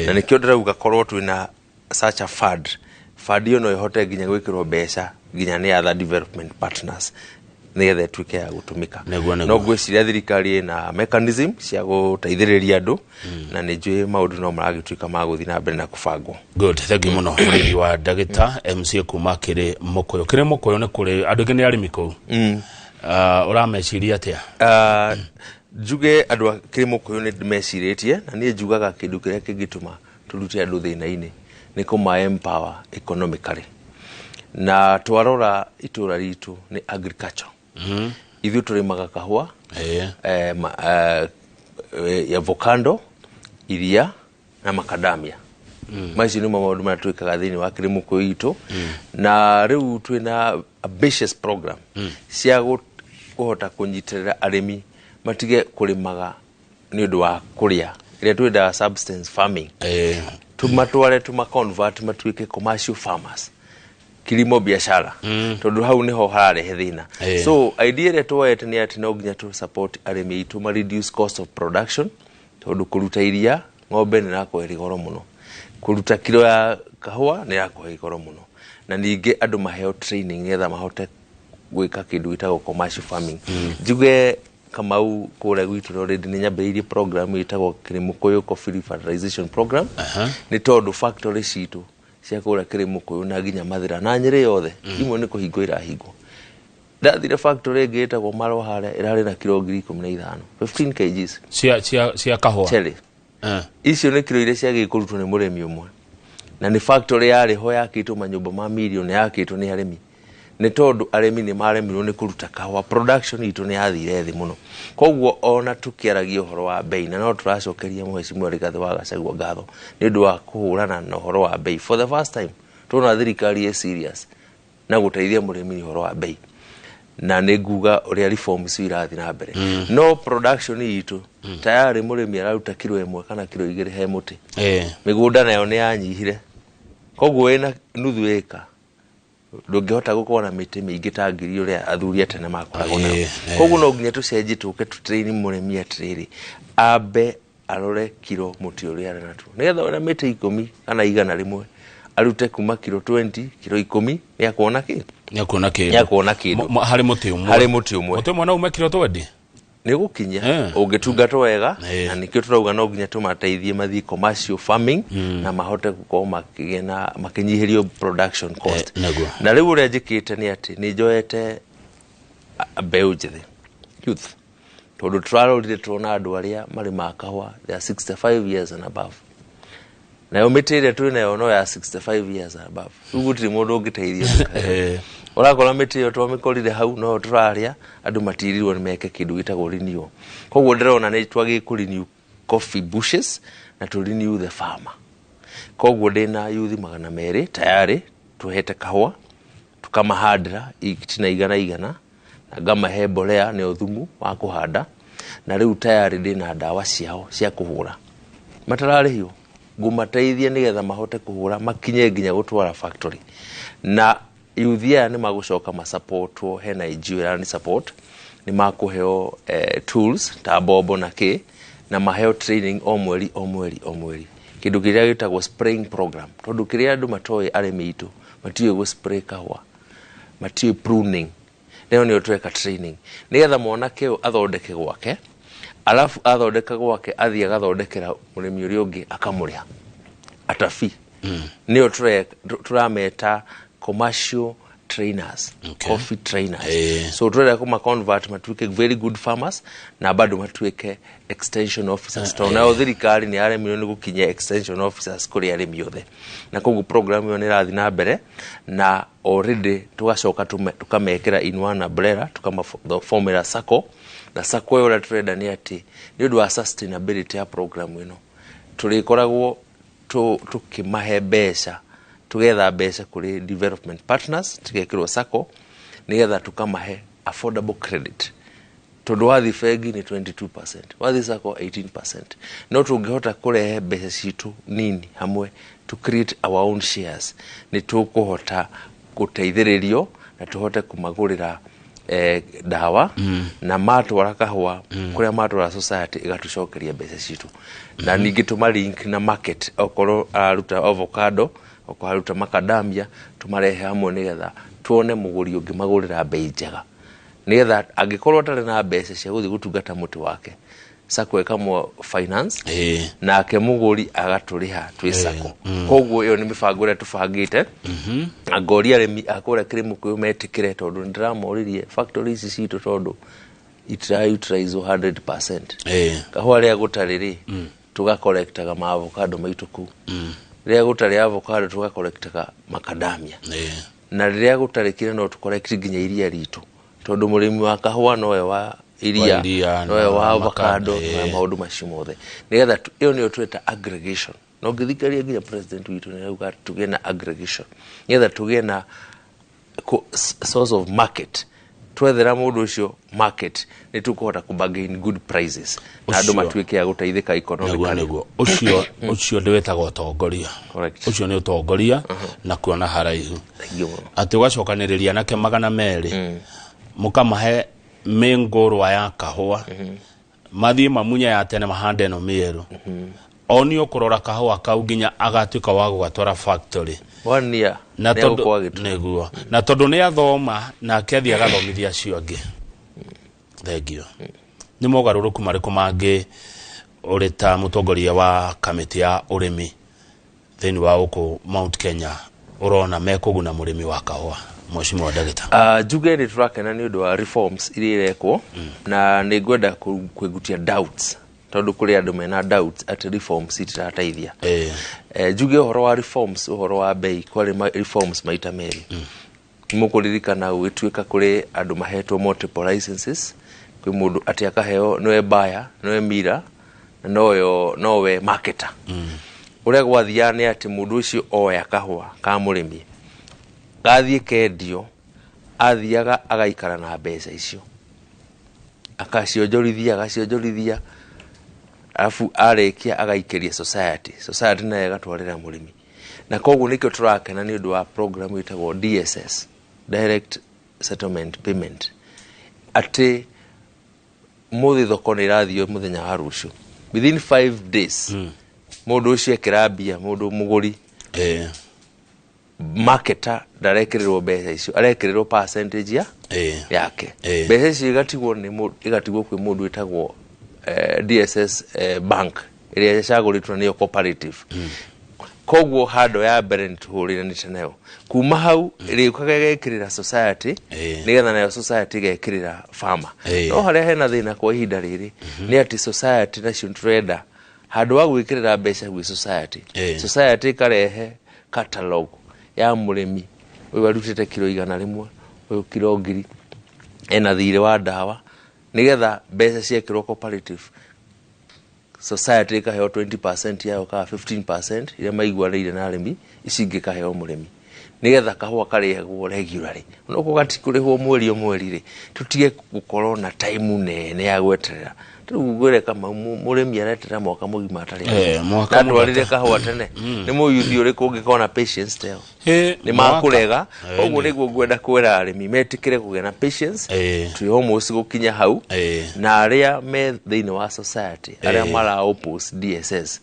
Na nĩkĩo ndĩrauga korwo twĩna such a fund, fund ĩyo no ĩhote nginya gwĩkĩrwo mbeca nginya nĩ other development partners nĩgetha ĩtuĩke ya gũtũmĩka. No ngwĩciria thirikari ĩna mechanism cia gũteithĩrĩria andũ, na nĩ njũĩ maũndũ no maragĩtuĩka ma gũthiĩ na mbere na kũbangwo. Good, thank you muno, mũrĩithi wa ndagĩta MCA kuma kĩrĩ Mũkũyũ. Kĩrĩ Mũkũyũ nĩ kũrĩ andũ aingĩ nĩ arĩmi kũu. Ũrameciria atĩa? Njuge andũ a kĩrĩ Mũkũyũ nĩ mecirĩtie, na niĩ njugaga kĩndũ kĩrĩa kĩngĩtũma tũrute andũ thĩna-inĩ nĩ kũma empower economically. Na twarora itũra ritũ nĩ agriculture. Ithuĩ tũrĩmaga kahũa, avocado, iria na macadamia. Macio nĩmo maũndũ marĩa twĩkaga thĩinĩ wa kĩrĩ Mũkũyũ itũ. Na rĩu twĩna ambitious program cia kũhota kũnyitĩrĩra arĩmi matige kũrĩmaga nĩ ũndũ wa kũrĩa, ĩrĩa twĩtaga subsistence farming, tumatware tuma convert matuĩke commercial farmers, kilimo biashara, tondũ hau nĩho hararehe thĩna. So idea ĩrĩa tuoete nĩ atĩ no nginya tũ support arĩmi aitũ ma reduce cost of production, tondũ kũruta iria ng'ombe nĩ ĩrakorwo ĩrĩ goro mũno, kũruta kiro ya kahũa nĩ ĩrakorwo ĩrĩ goro mũno, na ningĩ andũ maheo training nĩgetha mahote gwĩka kĩndũ gĩtagwo commercial farming. Njuge Kamau, kũrĩa gwitũ already nĩ nyambĩrĩirie program ĩtagwo Kĩrĩmũkũyũ Coffee Revitalization Program, nĩ tondũ factory citũ cia kũrĩa Kĩrĩmũkũyũ na nginya Mathĩra na Nyĩrĩ yothe imwe nĩ kũhingwo irahingwo. Ndathire factory ĩngĩ ĩtagwo Marwa harĩa ĩrarĩ na kiro 15,000, 15 kgs Cia kahũa. Cherry. Icio nĩ kiro iria ciagĩrĩire kũrutwo nĩ mũrĩmi ũmwe, na nĩ factory yarĩ ho yakĩtwo manyũmba ma mirioni, yakĩtwo nĩ arĩmi, nĩ tondũ arĩmi nĩ maremirwo nĩ kũruta kahũa, production itũ nĩ yathire thĩ mũno. Koguo ona tũkĩaragia ũhoro wa bei, na no tũracokeria Mheshimiwa Rigathĩ wa Gachagua ngatho nĩ ũndũ wa kũhũrana na ũhoro wa bei. For the first time tuona thirikari ĩ serious na gũteithia mũrĩmi ũhoro wa bei, na nĩ nguga ũrĩa reforms irathiĩ na mbere, no production itũ tayari mũrĩmi araruta kiro 1 kana kiro 2 he mũtĩ. Mĩgũnda nayo nĩ yanyihire, koguo wĩna nuthu ĩka ndũngĩhota gũkorwo na mĩtĩ mĩingĩ ta ngiri ũrĩa athuri a tene makoragwo nayo. Koguo no nginya tũcenjie, tũke tũtrain mũrĩmi atĩrĩrĩ, ambe arore kiro mũtĩ ũrĩa arĩ natuo, nĩgetha ona mĩtĩ 10 kana 100 arute kuma kiro 20, kiro 10, nĩ akuona kĩ? Nĩ akuona kĩndũ. Nĩ akuona kĩndũ. Harĩ mũtĩ ũmwe. Harĩ mũtĩ ũmwe. Mũtĩ ũmwe no ume kiro 20. Nĩ gũkinya ũngĩtungatwo wega. Na nĩkĩo tũrauga no nginya tũmateithie mathiĩ commercial farming na mahote gũkorwo makĩgĩa na makĩnyihĩrio production cost. Na rĩu ũrĩa njĩkĩte nĩ atĩ nĩ njoete mbeũ njĩthĩ, youth, tondũ tũrarorire tuona andũ arĩa marĩmaga kahũa they are 65 years and above, nayo mĩtĩ ĩrĩa twĩ nayo no ya 65 years and above. Rĩu gũtirĩ mũndũ ũngĩteithia. Ũrakora mĩtĩ ĩyo twamĩkorire hau no tũrarĩa, andũ matirirwo nĩ meke kĩndũ gĩtagwo renewal. Koguo ndĩrona nĩ twagĩrĩirwo kũ renew coffee bushes na to renew the farmer. Koguo ndĩna youth 200 tayari tuhete kahũa, tukamahandĩra itina 100 na ngamahe mbolea nĩyo thumu wa kũhanda, na rĩu tayari ndĩna ndawa ciao cia kũhũra matararĩhio, ngũmateithia nĩgetha mahote kũhũra makinye nginya gũtwara factory. Na youth aya nĩ magũcoka masupportwo, hena NGO ĩrani support, nĩ makũheo tools ta mbombo na kĩ, na maheo training o mweri o mweri o mweri, kĩndũ kĩrĩa gĩtagwo spraying program, tondũ kĩrĩa andũ matoĩ, arĩmi aitũ matiũĩ gũ spray kahũa, matiũĩ pruning. Nayo nĩyo tweka training nĩgetha mwanake ũyũ athondeke gwake, alafu athondeka gwake athiĩ agathondekera mũrĩmi ũrĩa ũngĩ akamũrĩha atabi. Nĩyo tũrameta commercial trainers, coffee trainers. So turenda kuma convert matuike very good farmers na bado matuike extension officers, tondũ nayo thirikari nĩ yaremirwo nĩ gũkinyia extension officers kũrĩ arĩmi othe. Na koguo program ĩyo nĩ ĩrathiĩ na mbere, na already tugacoka tukamekĩra in one umbrella, tukamafomera sacco. Na sacco ĩyo ũrĩa tũrenda nĩ atĩ nĩ ũndũ wa sustainability ya program ĩno, tũrĩkoragwo tũkĩmahe mbeca, tugetha mbeca kũrĩ development partners, tũgekĩrwo sacco nĩgetha tukamahe Affordable credit, tondũ wathi bengi nĩ 22%, wathi sacco 18%. No tũngĩhota kũrehe mbeca citũ nini hamwe to create our own shares, nĩ tũkũhota gũteithĩrĩrio na tũhote kũmagũrĩra ndawa na matwara kahũa kũrĩa matwara, society ĩgatũcokeria mbeca citũ. Na ningĩ tũmalink na market, okorwo araruta avocado, okorwo araruta macadamia, tũmarehe hamwe nĩgetha tuone mũgũri ũngĩmagũrĩra bei njega, nĩgetha angĩkorwo atarĩ na mbeca cia gũthiĩ gũtungata mũtĩ wake, sacco ĩkamwe finance, nake mũgũri agatũrĩha twĩ sacco. Koguo ĩyo nĩ mĩbango ĩrĩa tũbangĩte, na ngoria arĩmi a kũrĩa Kĩrĩmũkũyũ metĩkĩre, tondũ nĩ ndĩramoririe factory ici citũ tondũ itira-utilize 100%. Kahũa rĩrĩa gũtarĩ rĩ, tũgakorektaga ma avocado maitũ kũu. Rĩrĩa gũtarĩ avocado, tũgakorektaga macadamia. Na rĩrĩa gũtarĩ kĩrĩa, no tũkorekt nginya iria ritũ, tondũ mũrĩmi wa kahũa nowe wa iria, Wa iria, nowe na wa avocado, makanda, nowe maũndũ macio mothe, nĩgetha ĩyo nĩyo tweta aggregation. Na ũngĩthikĩrĩria nginya president witũ, nĩ arauga tũgĩe na aggregation nĩgetha tũgĩe na source of market. Twethera mũndũ ũcio market, nĩ tũkũhota kũ bargain good prices na andũ matuĩke a gũteithĩka economically. Nĩguo ũcio ndĩwĩtaga ũtongoria. Correct. Ũcio nĩ ũtongoria na kuona haraihu. Thank you mũno. Atĩ ũgacokanĩrĩria anake 200, mũkamahe mĩngũrwa ya kahũa, mathiĩ mamunye ya tene, mahande ĩno mĩerũ, onio kũrora kahũa kau nginya agatuĩka wa gũgatwara factory. One year Na nĩ tondũ egũkorwo agĩtua. Nĩguo, na tondũ nĩ athoma, nake athiĩ agathomithia acio angĩ. Thengio. Nĩ mogarũrũku marĩkũ mangĩ ũrĩ ta mũtongoria wa kamĩtĩ ya ũrĩmi thĩinĩ wa gũkũ Mount Kenya ũrona mekũguna mũrĩmi wa kahũa, mheshimiwa ndagĩta? Njuge nĩ tũrakena nĩ ũndũ wa reforms iria irekwo, na nĩ ngwenda kwĩgutia doubts, tondũ kũrĩ andũ mena doubts atĩ reforms itirateithia. Njuge ũhoro wa reforms, ũhoro wa bei, kwarĩ reforms maita merĩ. Mũkũririkana gũgĩtuĩka kũrĩ andũ mahetwo multiple licenses, kwĩ mũndũ atĩ akaheo nĩwe buyer, nĩwe mira, na nowe marketer. Ũrĩa gwathiaga nĩ atĩ mũndũ ũcio oya kahũa ka mũrĩmi, gathiĩ kendio, athiaga agaikara na mbeca icio, akacionjorithia, agacionjorithia, arabu arĩkia agaikĩria society, society nayo ĩgatwarĩra mũrĩmi. Na koguo nĩkĩo tũrakena nĩ ũndũ wa program ĩtagwo DSS, Direct Settlement Payment, atĩ mũthĩ thoko nĩ ĩrathiĩ, mũthenya wa rũciũ, within 5 days, mũndũ ũcio ekĩra mbia, mũndũ mũgũri, marketer ndarekĩrĩrwo mbeca icio, arekĩrĩrwo percentage ya yake. Mbeca icio igatigwo nĩ igatigwo kwĩ mũndũ wĩtagwo DSS bank ĩrĩa ĩcagũrĩtwo nĩyo cooperative. Koguo handũ ya mbere nĩ tũhũrĩranĩte nayo. Kuma hau ĩrĩũkaga ĩgekĩrĩra society, nĩgetha nayo society ĩgekĩrĩra farmer. No harĩa hena thĩna kwa ihinda rĩrĩ nĩ atĩ society nacio tũrenda handũ wa gwĩkĩrĩra mbeca gwĩ society, society ĩkarehe catalog ya mũrĩmi ũyũ arutĩte kiro 100, ũyũ kiro 1000, ena thirĩ wa ndawa, nĩgetha mbeca ciekĩrwo cooperative society ĩkaheo 20% yayo kana 15% iria maiguanĩire na arĩmi, ici ingĩ ikaheo mũrĩmi, nĩgetha kahũa karĩhagwo regularly, onokorwo gatikũrĩhwo mweri o mweri rĩ, tũtige gũkorwo na time nene ya gweterera. Rĩu ngwĩre Kamau, mũrĩmi areterera mwaka mũgima atarĩ Mwaka na atwarire mũgima. kahũa tene. Nĩ mũyuthi ũrĩkũ ũngĩkorwo na patience ta ĩyo? Nĩ Mwaka. makũrega. Koguo nĩguo ngwenda kwĩra arĩmi metĩkĩre kũgĩa na patience. Twĩ almost gũkinya hau. Na arĩa me thĩinĩ wa society, arĩa mara oppose DSS,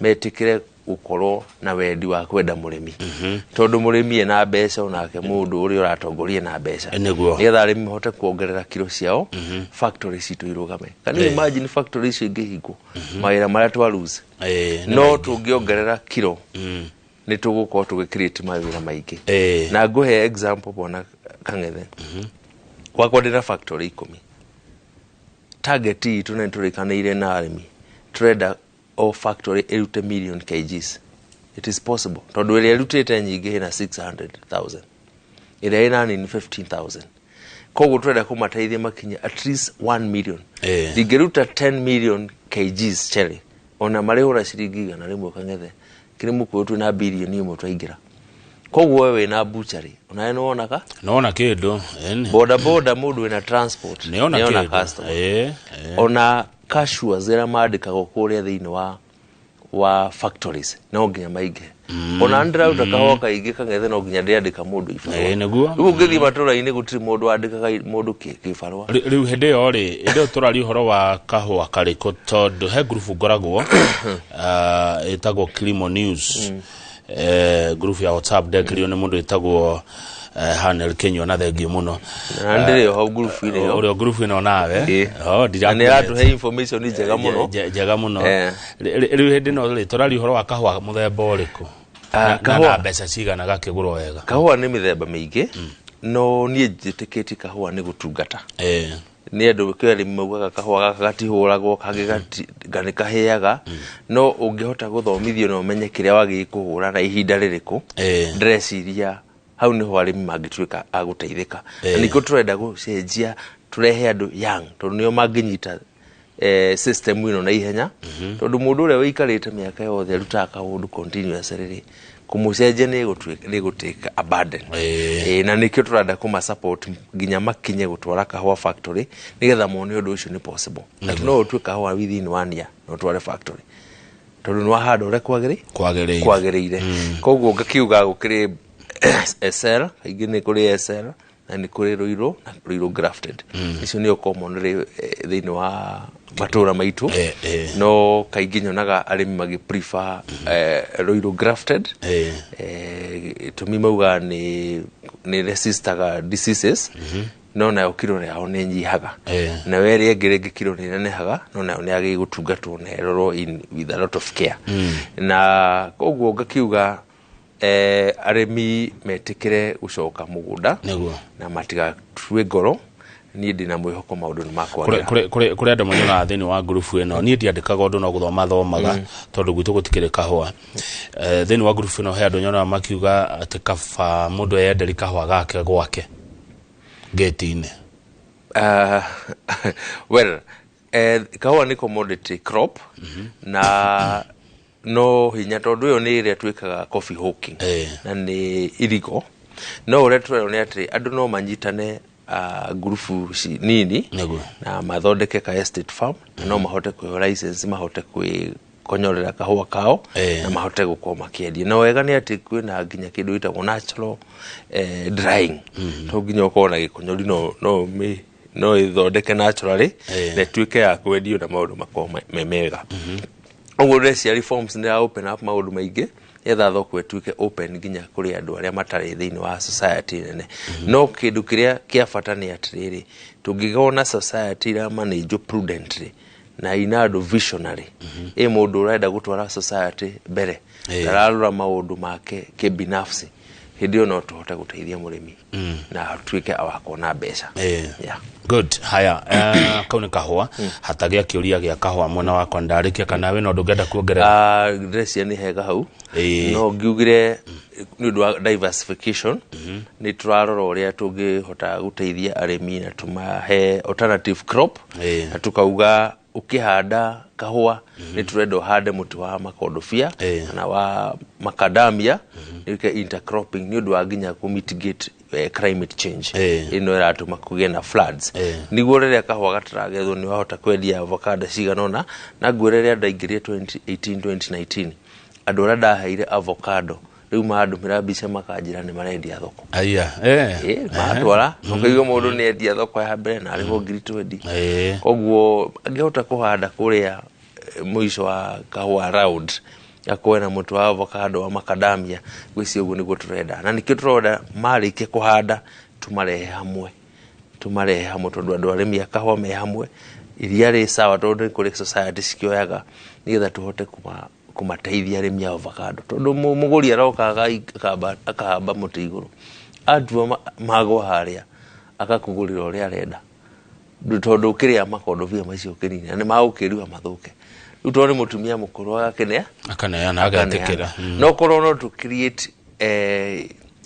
metĩkĩre gũkorwo na wendi wa kwenda mũrĩmi, tondũ mũrĩmi ena mbeca, onake mũndũ ũrĩa ũratongoria na mbeca. Nĩgetha arĩmi mahote kuongerera kiro ciao, factory citũ irũgame. Can you imagine factory icio ingĩhingwo, mawĩra marĩa twa lose? Nĩ No maingĩ. tũngĩongerera kiro, nĩ tũgũkorwo tũgĩ create mawĩra maingĩ. Na ngũhe example, bwana Kang'ethe, gwakwa ndĩna factory 10. Target itũ, na nĩtũrĩkanĩire na arĩmi, tũrenda o factory ĩrute million kgs. It is possible, tondũ ĩrĩa ĩrutĩte nyingĩ ĩna 600,000, ĩrĩa ĩna nini 15,000. Koguo tũrenda kũmateithia makinye at least 1 million. Ndingĩruta 10 million kgs cherry, ona marĩhũra ciringi 100, Kang'ethe, kĩrĩ mũkũyũ twĩna 1 billion twaingĩra. Koguo we wĩna butchery onawe nĩwonaga. Nona kĩndũ ĩni. Boda boda, mũndũ wĩna transport nĩona nĩona kĩndũ customer. Ĩ. Ona cashiers arĩa mandĩkagwo kũrĩa thĩinĩ wa factories no nginya maingĩ. Ona ndĩraruta kahũa kaingĩ kang'ethe, no nginya ndĩandĩka mũndũ ibarũa. Ĩ, nĩguo. Rĩu ũngĩthiĩ matũra-inĩ gũtirĩ mũndũ wandĩkaga mũndũ kĩbarũa. Rĩu hĩndĩ ĩyo rĩ, hĩndĩ ĩyo tũraria ũhoro wa kahũa karĩkũ? Tondũ he ngurubu ngoragwo ĩtagwo Kilimo News, ngurubu ya WhatsApp ndekĩrio nĩ mũndũ wĩtagwo Hanel Kenyua, na thengiũ mũno. Na ndĩrĩ o hau ngurubu-inĩ ĩyo. Ũrĩa ngurubu ĩno nawe? Ĩ. Oh, Na nĩ ĩratũhe information njega mũno. Njega mũno. Rĩu hĩndĩ ĩno rĩ, tũraria ũhoro wa kahũa mũthemba ũrĩkũ? Na Kahũa. na mbeca cigana gakĩgũrwo wega? Kahũa nĩ mĩthemba mĩingĩ, no niĩ njĩtĩkĩtie kahũa nĩ gũtungata. Nĩ andũ kwĩ arĩmi maugaga kahũa gaka gatihũragwo, kangĩ nĩ kahĩaga, no ũngĩhota gũthomithio na ũmenye kĩrĩa wagĩrĩire kũhũra na ihinda rĩrĩkũ, ndĩreciria hau nĩho arĩmi mangĩtuĩka a gũteithĩka. Na nĩkĩo tũrenda gũcenjia, tũrehe andũ young, tondũ nĩo mangĩnyita system ĩno na ihenya, tondũ mũndũ ũrĩa ũikarĩte mĩaka yothe arutaga kaũndũ continuously rĩ, kũmũcenjia nĩ ĩgũtuĩka a burden. Na nĩkĩo tũrenda kũma support nginya makinye gũtwara kahũa factory, nĩgetha mone ũndũ ũcio nĩ possible, atĩ no ũtue kahũa within one year na ũtware factory, tondũ nĩ wahanda ũrĩa kwagĩrĩ Kwagĩrĩire. Kwagĩrĩire. Koguo ngakiuga gũkĩrĩ SL, kaingĩ nĩ kũrĩ SL na nĩ kũrĩ Rũirũ na Rũirũ grafted. Icio nĩo common rĩ thĩinĩ wa matũra maitũ. No kaingĩ nyonaga arĩmi magĩ prefer Rũirũ grafted. Gĩtũmi maugaga nĩ resistaga diseases, no nayo kiro yao nĩ nyihaga. Nayo ĩrĩa ĩngĩ rĩngĩ kiro nĩ nenehaga, no nayo nĩ yagĩrĩire gũtungatwo na ĩrorwo with a lot of care. Na koguo ngakiuga arĩmi metĩkĩre gũcoka mũgũnda na matigatue ngoro. Niĩ ndĩna mwĩhoko maũndũ nĩ makwagĩra. Kũrĩ andũ manyonaga thĩinĩ wa ngurubu ĩno. Niĩ ndiandĩkaga ũndũ, no gũthoma thomaga, tondũ gwitũ gũtikĩrĩ kahũa. Thĩinĩ wa ngurubu ĩno he andũ nyonaga makiuga atĩ kaba mũndũ eyenderi kahũa gake gwake ngĩti-inĩ. Well, kahũa nĩ commodity crop na no hinya, tondũ ĩyo nĩ ĩrĩa twĩkaga coffee hawking na nĩ irigo. No ũrĩa tũrerwo nĩ atĩ andũ no manyitane ngurubu nini na mathondeke ka estate farm, na no mahote kwĩho license, mahote kwĩkonyorera kahũa kao na mahote gũkorwo makĩendia. Na wega nĩ atĩ kwĩna nginya kĩndũ gĩtagwo natural drying. To nginya ũkorwo na gĩkonyori, no ĩthondeke naturally na ĩtuĩke ya kwendio na maũndũ makorwo me mega. Ũguo ndĩreciria reforms nĩ open up maũndũ maingĩ, nĩgetha thoko ĩtuĩke open nginya kũrĩ andũ arĩa matarĩ thĩinĩ wa society nene. No kĩndũ kĩrĩa kĩa bata nĩ atĩrĩrĩ, tũngĩgona society iramanĩnjwo prudently na ina andũ visionary, ĩ mũndũ ũrenda gũtwara society mbere, ndararora maũndũ make kĩbinafsi, hĩndĩ ĩyo no tũhote gũteithia mũrĩmi na atuĩke wa kuona mbeca. Yeah. Good. Haya, kau nĩ kahũa. Hatagĩa kĩũria gĩa kahũa mwena wakwa ndarĩkia, kana wĩna ũndũ ũngĩenda kuongerera? Ah, ndĩreciria nĩ hega hau. No ngiugire nĩ ũndũ wa diversification, nĩ tũrarora ũrĩa tũngĩhota gũteithia arĩmi na tũmahe alternative crop, na tukauga ũkĩhanda kahũa nĩ tũrenda ũhande mũtĩ wa makondobia kana wa macadamia, nĩke intercropping, nĩ ũndũ wa nginya kũ mitigate climate change ĩno ĩratũma kũgĩe na floods, nĩguo rĩrĩa kahũa gataragethwo nĩ wahota kwendia avocado cigana ũna. Na ngwĩre rĩrĩa ndaingĩrire 2018 2019, andũ arĩa ndaheire avocado rĩu mandũmĩra mbica makanjĩra nĩ marendia thoko. Aya. Matwara ũkaigua mũndũ nĩ endia thoko ya mbere na arĩhwo ngiri 20. Koguo angĩhota kũhanda kũrĩa mũico wa kahũa round, akorwe na mũtĩ wa avocado, wa macadamia, ngwĩciria ũguo nĩguo tũrenda, na nĩkĩo tũrenda marĩkia kũhanda tũmarehe hamwe, tondũ andũ arĩmi a kahũa me hamwe iria rĩ sawa, tondũ nĩ kũrĩ society cikĩoyaga, nĩgetha tũhote kũmateithia arĩmi a avocado, tondũ mũgũri aroka akahamba mũtĩ igũrũ, atua magwa harĩa akakũgũrĩra ũrĩa arenda. Tondũ ũkĩrĩa makondobia macio ũkĩnina nĩ magũkĩruha mathũke. Rĩu tondũ nĩ mũtumia mũkũrũ agakenea. Akaneana, agetĩkĩra. No korwo no tũ create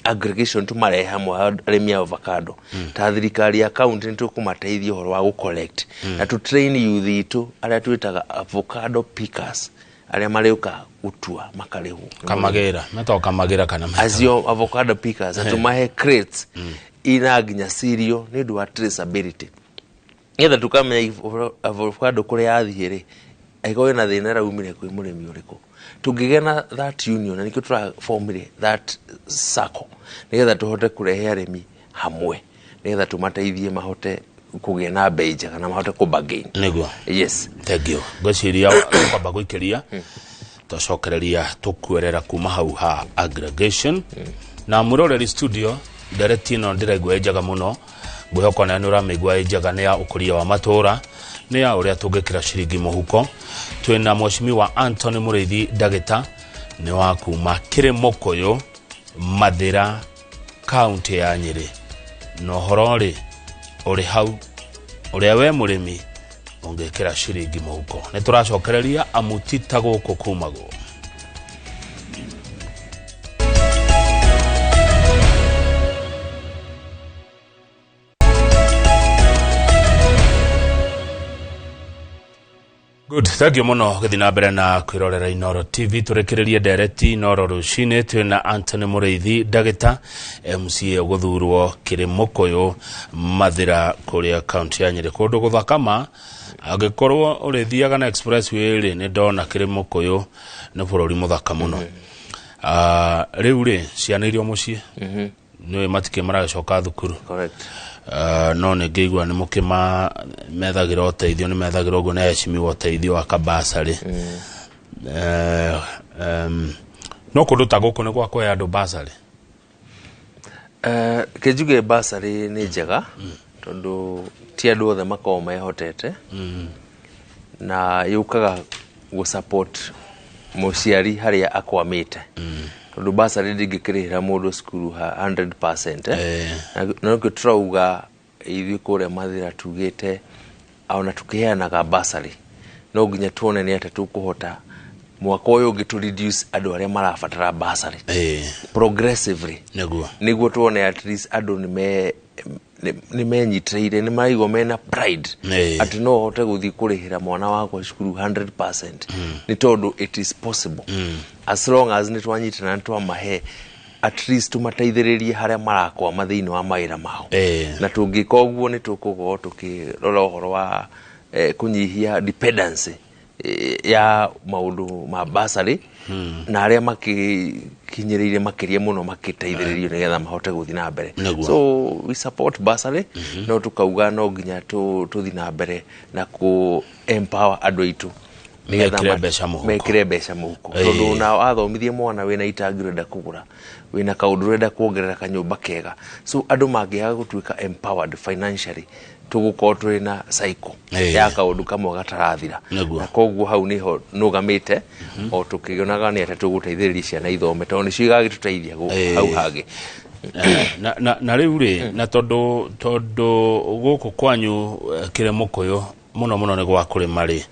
aggregation, tũmarehe hamwe arĩmi a avocado, ta thirikari ya county nĩ tũkũmateithia ũhoro wa gũ collect na tũ train youth itũ arĩa twĩtaga avocado pickers. Arĩa marĩũka gũtua makarĩhwo. Kamagĩra metagwo kamagĩra kana metagwo? Acio avocado pickers, na tũmahe crates ina nginya cereal nĩ ũndũ wa traceability, nĩgetha tũkamenya avocado kũrĩa yathiĩ rĩ, angĩkorwo ĩna thĩna ĩraumire kwĩ mũrĩmi ũrĩkũ. Tũngĩgĩa na that union, na nĩkĩo tũraformire that sacco, nĩgetha tũhote kũrehe arĩmi hamwe, nĩgetha tũmateithie mahote kũgĩa na bei njega na mahote kũ bargain. Nĩguo. Yes. Thank you. Ngwĩciria kwamba gũikĩria twacokereria tũkuerera kuma hau ha aggregation na mwĩroreri studio. Ndereti ĩno ndĩraigua ĩ njega mũno, ngwĩhoka ona nĩ ũramĩigua ĩ njega. Nĩ ya ũkũria wa matũũra, nĩ ya ũrĩa tũngĩkĩra ciringi mũhuko. Twĩna mheshimiwa Anthony Mũrĩithi ndagĩta, nĩ wa kuma Kĩrĩmũkũyũ, Mathĩra, kaunti ya Nyĩrĩ. Na ũhoro rĩ ũrĩ hau ũrĩa we mũrĩmi ũngĩkĩra ciringi mũhuko. Nĩ tũracokereria amu ti ta gũkũ kumagwo. Good, thank you muno gũthiĩ na mbere na kwĩrorera Inoro TV. Tũrĩkĩrĩrie ndereti Inoro rũcinĩ. Twĩna Anthony Mũrĩithi ndagĩta, MCA gũthurwo Kĩrĩmũkũyũ, Mathĩra, kũrĩa kaunti ya Nyĩrĩ, kũndũ gũthakama. Angĩkorwo ũrĩthiaga na expressway rĩ, nĩ ndona Kĩrĩmũkũyũ nĩ bũrũri mũthaka mũno. Ah, rĩu rĩ ciana irio mũciĩ nĩũĩ matikĩ maragĩcoka thukuru. Correct. No nĩ ngĩigua nĩ mũkĩma methagĩra ũteithio, nĩ methagĩra ũguo nĩ heshimiwa ũteithio wa kabasarĩ. No kũndũ ta gũkũ nĩ gwa kũhe andũ basarĩ? Kĩnjuge basarĩ nĩ njega tondũ ti andũ othe makoragwo mehotete, na yũkaga gũ support mũciari harĩa akwamĩte, tondũ basarĩ ndĩngĩkĩrĩhĩra mũndũ cukuru ha 100%, eh? Na nĩkĩo tũrauga ithuĩ kũrĩa Mathĩra tugĩte ona tũkĩheanaga basarĩ no nginya tuone nĩ atĩa tũkũhota mwaka ũyũ ũngĩ to reduce andũ arĩa marabatara basarĩ progressively, nĩguo tuone at least andũ nĩ menyitĩrĩire, nĩ maraigua mena pride atĩ no hote gũthiĩ kũrĩhĩra mwana wakwa cukuru 100%, nĩ tondũ it is possible as long as nĩ twanyitana, nĩ twamahe at least tũmateithĩrĩrie harĩa marakwama thĩinĩ wa mawĩra mao. Na tũngĩka ũguo nĩ tũkũkorwo tũkĩrora ũhoro wa kũnyihia dependency ya maũndũ ma basarĩ, na arĩa makĩkinyĩrĩire makĩria mũno makĩteithĩrĩrio nĩgetha mahote gũthiĩ na mbere. So we support bursary, no tukauga no nginya tũthiĩ na mbere na kũ empower andũ aitũ nĩgetha Mekĩre mbeca mũhuko. Mekĩre mbeca mũhuko, tondũ ona wathomithie mwana wĩna itangi ũrenda kũgũra, wĩna kaũndũ ũrenda kuongerera kanyũmba kega. So andũ mangĩaga gũtuĩka empowered financially, tũgũkorwo tũrĩ na cycle ya kaũndũ kamwe gatarathira. Na koguo hau nĩho nũgamĩte o tũkĩonaga nĩ atĩa tũgũteithĩrĩria ciana ithome, tondũ nĩcio igagĩtũteithia hau hangĩ. Na rĩu rĩ, na tondũ gũkũ kwanyu Kĩrĩmũkũyũ mũno mũno nĩ gwa kũrĩma rĩ,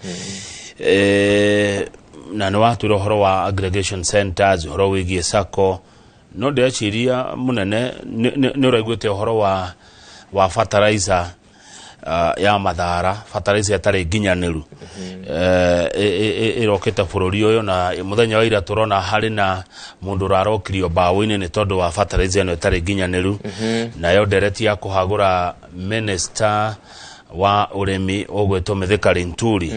na nĩ watwĩra ũhoro wa aggregation centers, ũhoro wĩgiĩ sacco, no ndĩreciria mũnene nĩ ũraiguĩte ũhoro wa fertilizer ya mathara, fertilizer ĩtarĩ nginyanĩru ĩrokĩte bũrũri ũyũ. Na mũthenya wa ira tũrona harĩ na mũndũ ũrarokirio mbaũ-inĩ nĩ tondũ wa fertilizer ĩno ĩtarĩ nginyanĩru. Nayo ndereti ya kũhagũra minister wa ũrĩmi ũgwĩtwo Mithika Linturi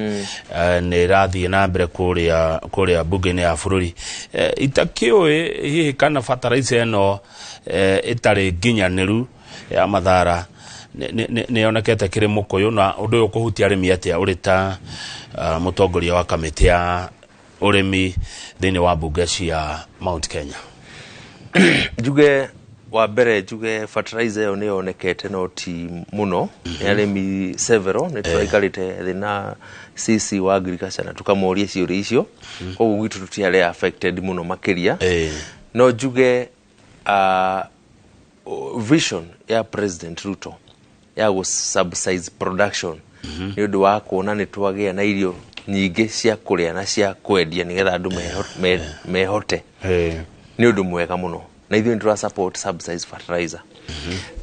nĩ ĩrathiĩ na mbere kũrĩa bunge-inĩ ya bũrũri. Itakĩũĩ hihi kana fertilizer ĩno ĩtarĩ nginyanĩru ya mathara nĩ yonekete Kĩrĩmũkũyũ, na ũndũ ũyũ ũkũhutia arĩmi atĩa ũrĩ ta mũtongoria wa kamĩtĩ ya ũrĩmi thĩinĩ wa mbunge cia Mount Kenya? Njuge wa mbere, njuge fertilizer ĩyo nĩ yonekete no ti mũno, nĩ arĩmi several. Nĩ tũraikarĩte thĩ na CC wa agriculture na tũkamũria ciũria icio, koguo gwitũ tũtiarĩ affected mũno makĩria. No njuge vision ya President Ruto ya gũ subsidize production nĩ ũndũ wa kuona nĩ twagĩa na irio nyingĩ cia kũrĩa na cia kwendia nĩgetha andũ mehote, nĩ ũndũ mwega mũno, na ithuĩ nĩ tũra support subsidize fertilizer,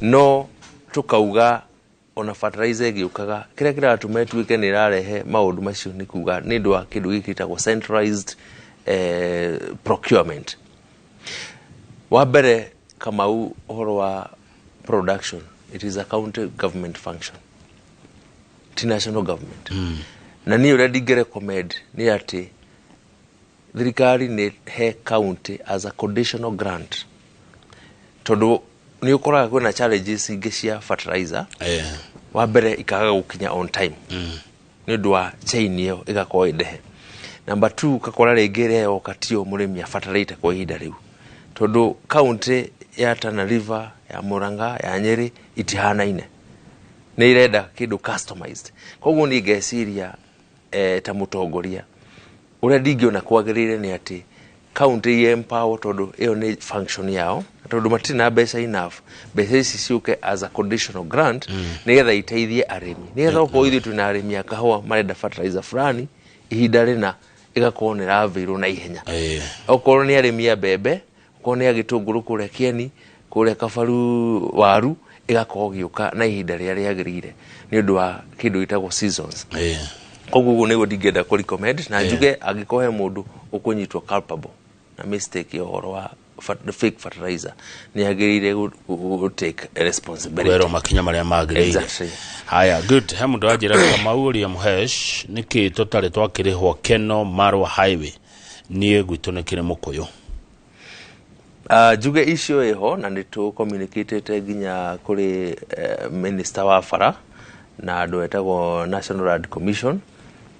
no tũkauga Ona fertilizer ĩgĩũkaga, kĩrĩa kĩratũma ĩtuĩke nĩ ĩrarehe maũndũ macio nĩ kuga nĩ ũndũ wa kĩndũ gĩkĩ gĩtagwo centralized procurement. Wa mbere, Kamau, ũhoro wa production, it is a county government function, ti national government. Na niĩ ũrĩa ndingĩ recommend nĩ atĩ thirikari nĩ he county as a conditional grant, tondũ nĩ ũkoraga kwĩna challenges ingĩ cia fertilizer. Wa mbere, ikaga gũkinya on time nĩ ũndũ wa chain ĩyo ĩgakorwo ĩ ndehe. Number two, ũgakora rĩngĩ ĩrĩa yoka tio mũrĩmi abatarĩte kwa ihinda rĩu, tondũ county ya Tana River, ya Murang'a, ya Nyeri itihanaine, nĩ irenda kĩndũ customized. Koguo niĩ ngeciria ta mũtongoria, ũrĩa ndingĩona kwagĩrĩire nĩ atĩ county empower, tondũ ĩyo nĩ function yao, na tondũ matirĩ na mbeca enough, mbeca ici ciũke as a conditional grant nĩgetha iteithie arĩmi, nĩgetha okorwo ithuĩ twĩna arĩmi a kahũa marenda fertilizer fulani ihinda rĩna, ĩgakorwo nĩ ĩraavailwo na ihenya. Okorwo nĩ arĩmi a mbembe, okorwo nĩ a gĩtũngũrũ kũrĩa Kieni, kũrĩa Kabaru, waru, ĩgakorwo ĩgĩũka na ihinda rĩrĩa rĩagĩrĩire nĩ ũndũ wa kĩndũ gĩtagwo seasons. Koguo ũguo nĩguo ndingĩenda kũ recommend na njuge angĩkorwo he mũndũ ũkũnyitwo culpable na mistake ya ũhoro wa fake fertilizer, nĩ agĩrĩire gũ take responsibility. Kwerwo makinya marĩa magĩrĩire. Exactly. Haya, good. He mũndũ wanjĩra, Kamau, ũria Mũhesh nĩkĩ tũtarĩ twakĩrĩhwo Keno Marwa Highway. Niĩ gwitũ nĩ kĩrĩ mũkũyũ. Njuge icio ĩho na nĩ tũ communicatĩte nginya kũrĩ minister wa bara na andũ etagwo National Land Commission,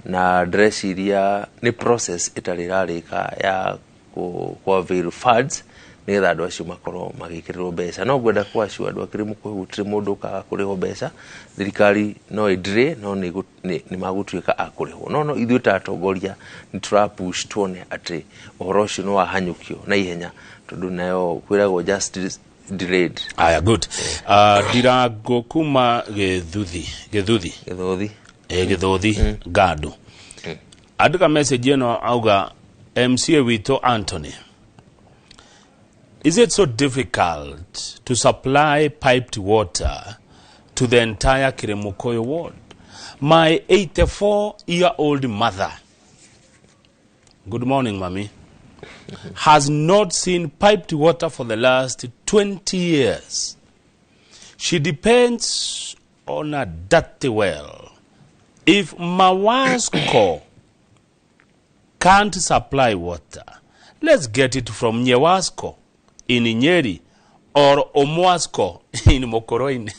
na ndĩreciria nĩ process ĩtarĩ ĩrarĩka ya kũ avail funds nĩgetha andũ acio makorwo magĩkĩrĩrwo mbeca. No ngwenda kwacio andũ akĩrĩ mũkũyũ, gũtirĩ mũndũ ũkaga kũrĩhwo mbeca. Thirikari no ĩndire, no nĩ magũtuĩka a kũrĩhwo, no ithuĩ ta atongoria nĩ tũra push tuone atĩ ũhoro ũcio nĩ wahanyũkio na ihenya, tondũ nayo kwĩragwo justice delayed. Aya, good. Ndirango kuma Gĩthuthi, Gĩthuthi. Gĩthũthi. Ĩ, Gĩthũthi Ngandũ, andĩka message ĩno, auga, "MCA witũ Anthony, is it so difficult to supply piped water to the entire Kirimukoyo ward? My 84 year old mother, good morning mami, has not seen piped water for the last 20 years. She depends on a dirty well. If Mawasco can't supply water, let's get it from Nyewasco in Nyeri or Omwasco in Mokoroine.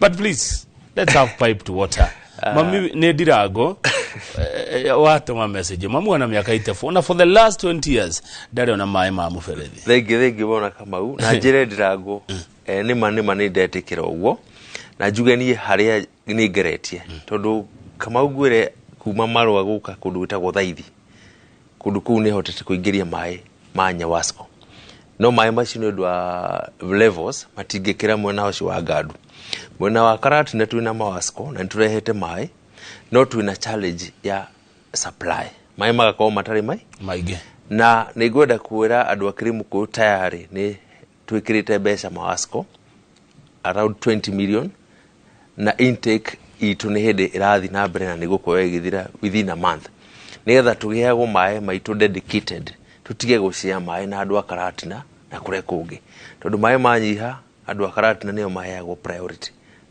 But please, let's have piped water." Mami nĩ Ndirango watũma message, mamu ana mĩaka 84 na for the last 20 years ndarĩ ona maĩ ma mũberethi. Thengi, thengi wona Kamau, na njĩre Ndirango, nĩma nĩ ndetĩkĩra ũguo, na njuge niĩ harĩa nĩ ngeretie, tondũ Kamau, ngwĩre kuma marũa gũka kũndũ gwĩtagwo Thaithi, kũndũ kũu nĩ hotete kũingĩria maĩ ma Nyawasco, no maĩ macio nĩ ũndũ wa levels matingĩkĩra mwena ũcio wa Ngandu. Mwena wa Karatina twĩna Mawasco na nĩ tũrehete maĩ, no twĩna challenge ya supply, maĩ magakorwo matarĩ mai maingĩ. Na nĩ ngwenda kwĩra andũ a Kĩrĩmũkũyũ tayarĩ nĩ twĩkĩrĩte mbeca Mawasco around 20 million, na intake itũ nĩ hĩndĩ ĩrathiĩ na mbere na nĩ gũkorwo ĩgĩthira within a month, nĩgetha tũgĩagwo maĩ maitũ dedicated, tũtige gũcea maĩ na andũ a Karatina na kũrĩa kũngĩ, tondũ maĩ manyiha andũ a Karatina nĩo maheagwo priority,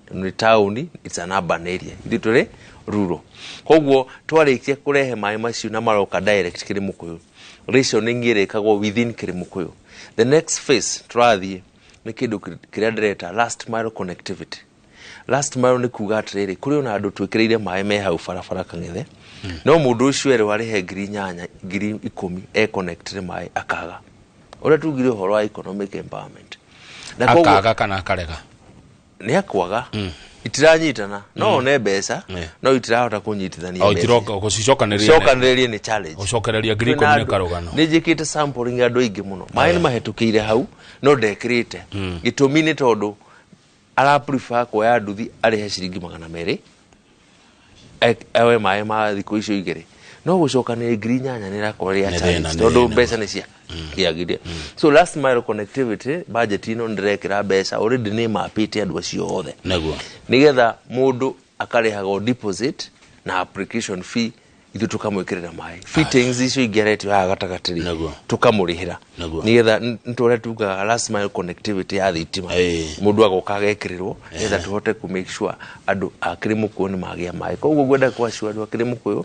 tondũ nĩ taũni, it's an urban area, ithuĩ tũrĩ rural. Koguo twarĩkia kũrehe maĩ macio na maroka direct Kĩrĩmũkũyũ, rationing ĩrĩkagwo within Kĩrĩmũkũyũ. The next phase tũrathiĩ nĩ kĩndũ kĩrĩa ndĩreta last mile connectivity. Last mile nĩ kuga atĩrĩrĩ, kũrĩ ona andũ twĩkĩrĩire maĩ me hau barabara Kang'ethe, no mũndũ ũcio erwo arĩhe 8,000, 10,000 e-connectire maĩ, akaga. Ũrĩa tugire ũhoro wa economic empowerment na koguo Akaga kana akarega? Nĩ akwaga, itiranyitana. No one mbeca, no itirahota kũnyitithania O mbeca. itiroka gũcicokanĩrĩria. Cokanĩrĩrie nĩ challenge. Gũcokereria ngiri Kwĩna ikũmi nĩ andũ- karũgano. Nĩ njĩkĩte sampling andũ aingĩ mũno, maĩ nĩ mahĩtũkĩire hau no ndekĩrĩte. Gĩtũmi nĩ tondũ ara prefer kuoya nduthi arĩhe ciringi 200 oe maĩ ma thikũ icio 2. No gũcokanĩrĩria 8,000 nĩ ĩrakorwo ĩrĩ ya Nĩ challenge thĩna, nĩ tondũ thĩna. mbeca nĩ cia kĩagire. So last mile connectivity budget ĩno ndĩrekĩra mbeca already, nĩ mapĩte andũ acio othe nĩgetha mũndũ akarĩhaga deposit na application fee, ithuĩ tũkamwĩkĩrĩra maĩ, fittings icio ingĩ aretio haha gatagatĩ rĩ, tũkamũrĩhĩra nĩgetha nĩtũrĩa tugaga last mile connectivity ya thitima, mũndũ agoka agekĩrĩrwo nĩgetha tũhote kũ make sure andũ a Kĩrĩmũkũyũ nĩ magĩa maĩ. Koguo ngwenda kwaciwa andũ a Kĩrĩmũkũyũ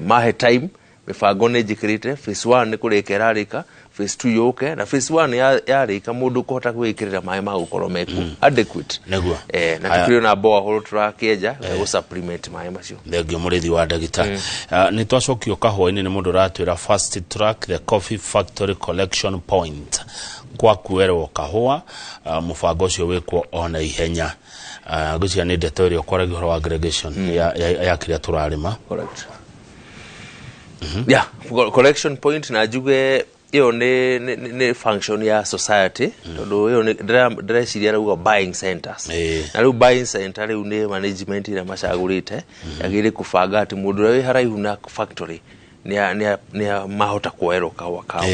mahe time, mĩbango nĩ njĩkĩrĩte. Phase 1 nĩ kũrĩka ĩrarĩka, phase 2 yũke, na phase 1 yarĩka mũndũ kũhota gwĩkĩrĩra maĩ magũkorwo mekuo adequate. Na tukĩrĩ na borehole tũrakĩenja ya gũ supplement maĩ macio. Thengio, mũrĩthi wa ndagĩta. Nĩ twacokio kahũa-inĩ nĩ mũndũ ũratwĩra fast track the coffee factory collection point kwa kuerwo kahũa. Mũbango ũcio wĩkwo ona ihenya. Ngwĩciria nĩ ndeto ĩrĩa ũkwaragia ũhoro wa aggregation ya kĩrĩa tũrarĩma. Correct. Yeah, collection point, na njuge ĩyo nĩ function ya society, tondũ ĩyo ndĩreciria rauga buying centers. Na rĩu buying center rĩu nĩ management ĩrĩa macagũrĩte yagĩrĩire kũbanga atĩ mũndũ ũrĩa wĩ haraihu na factory nĩ mahota kuoerwo kahũa kao.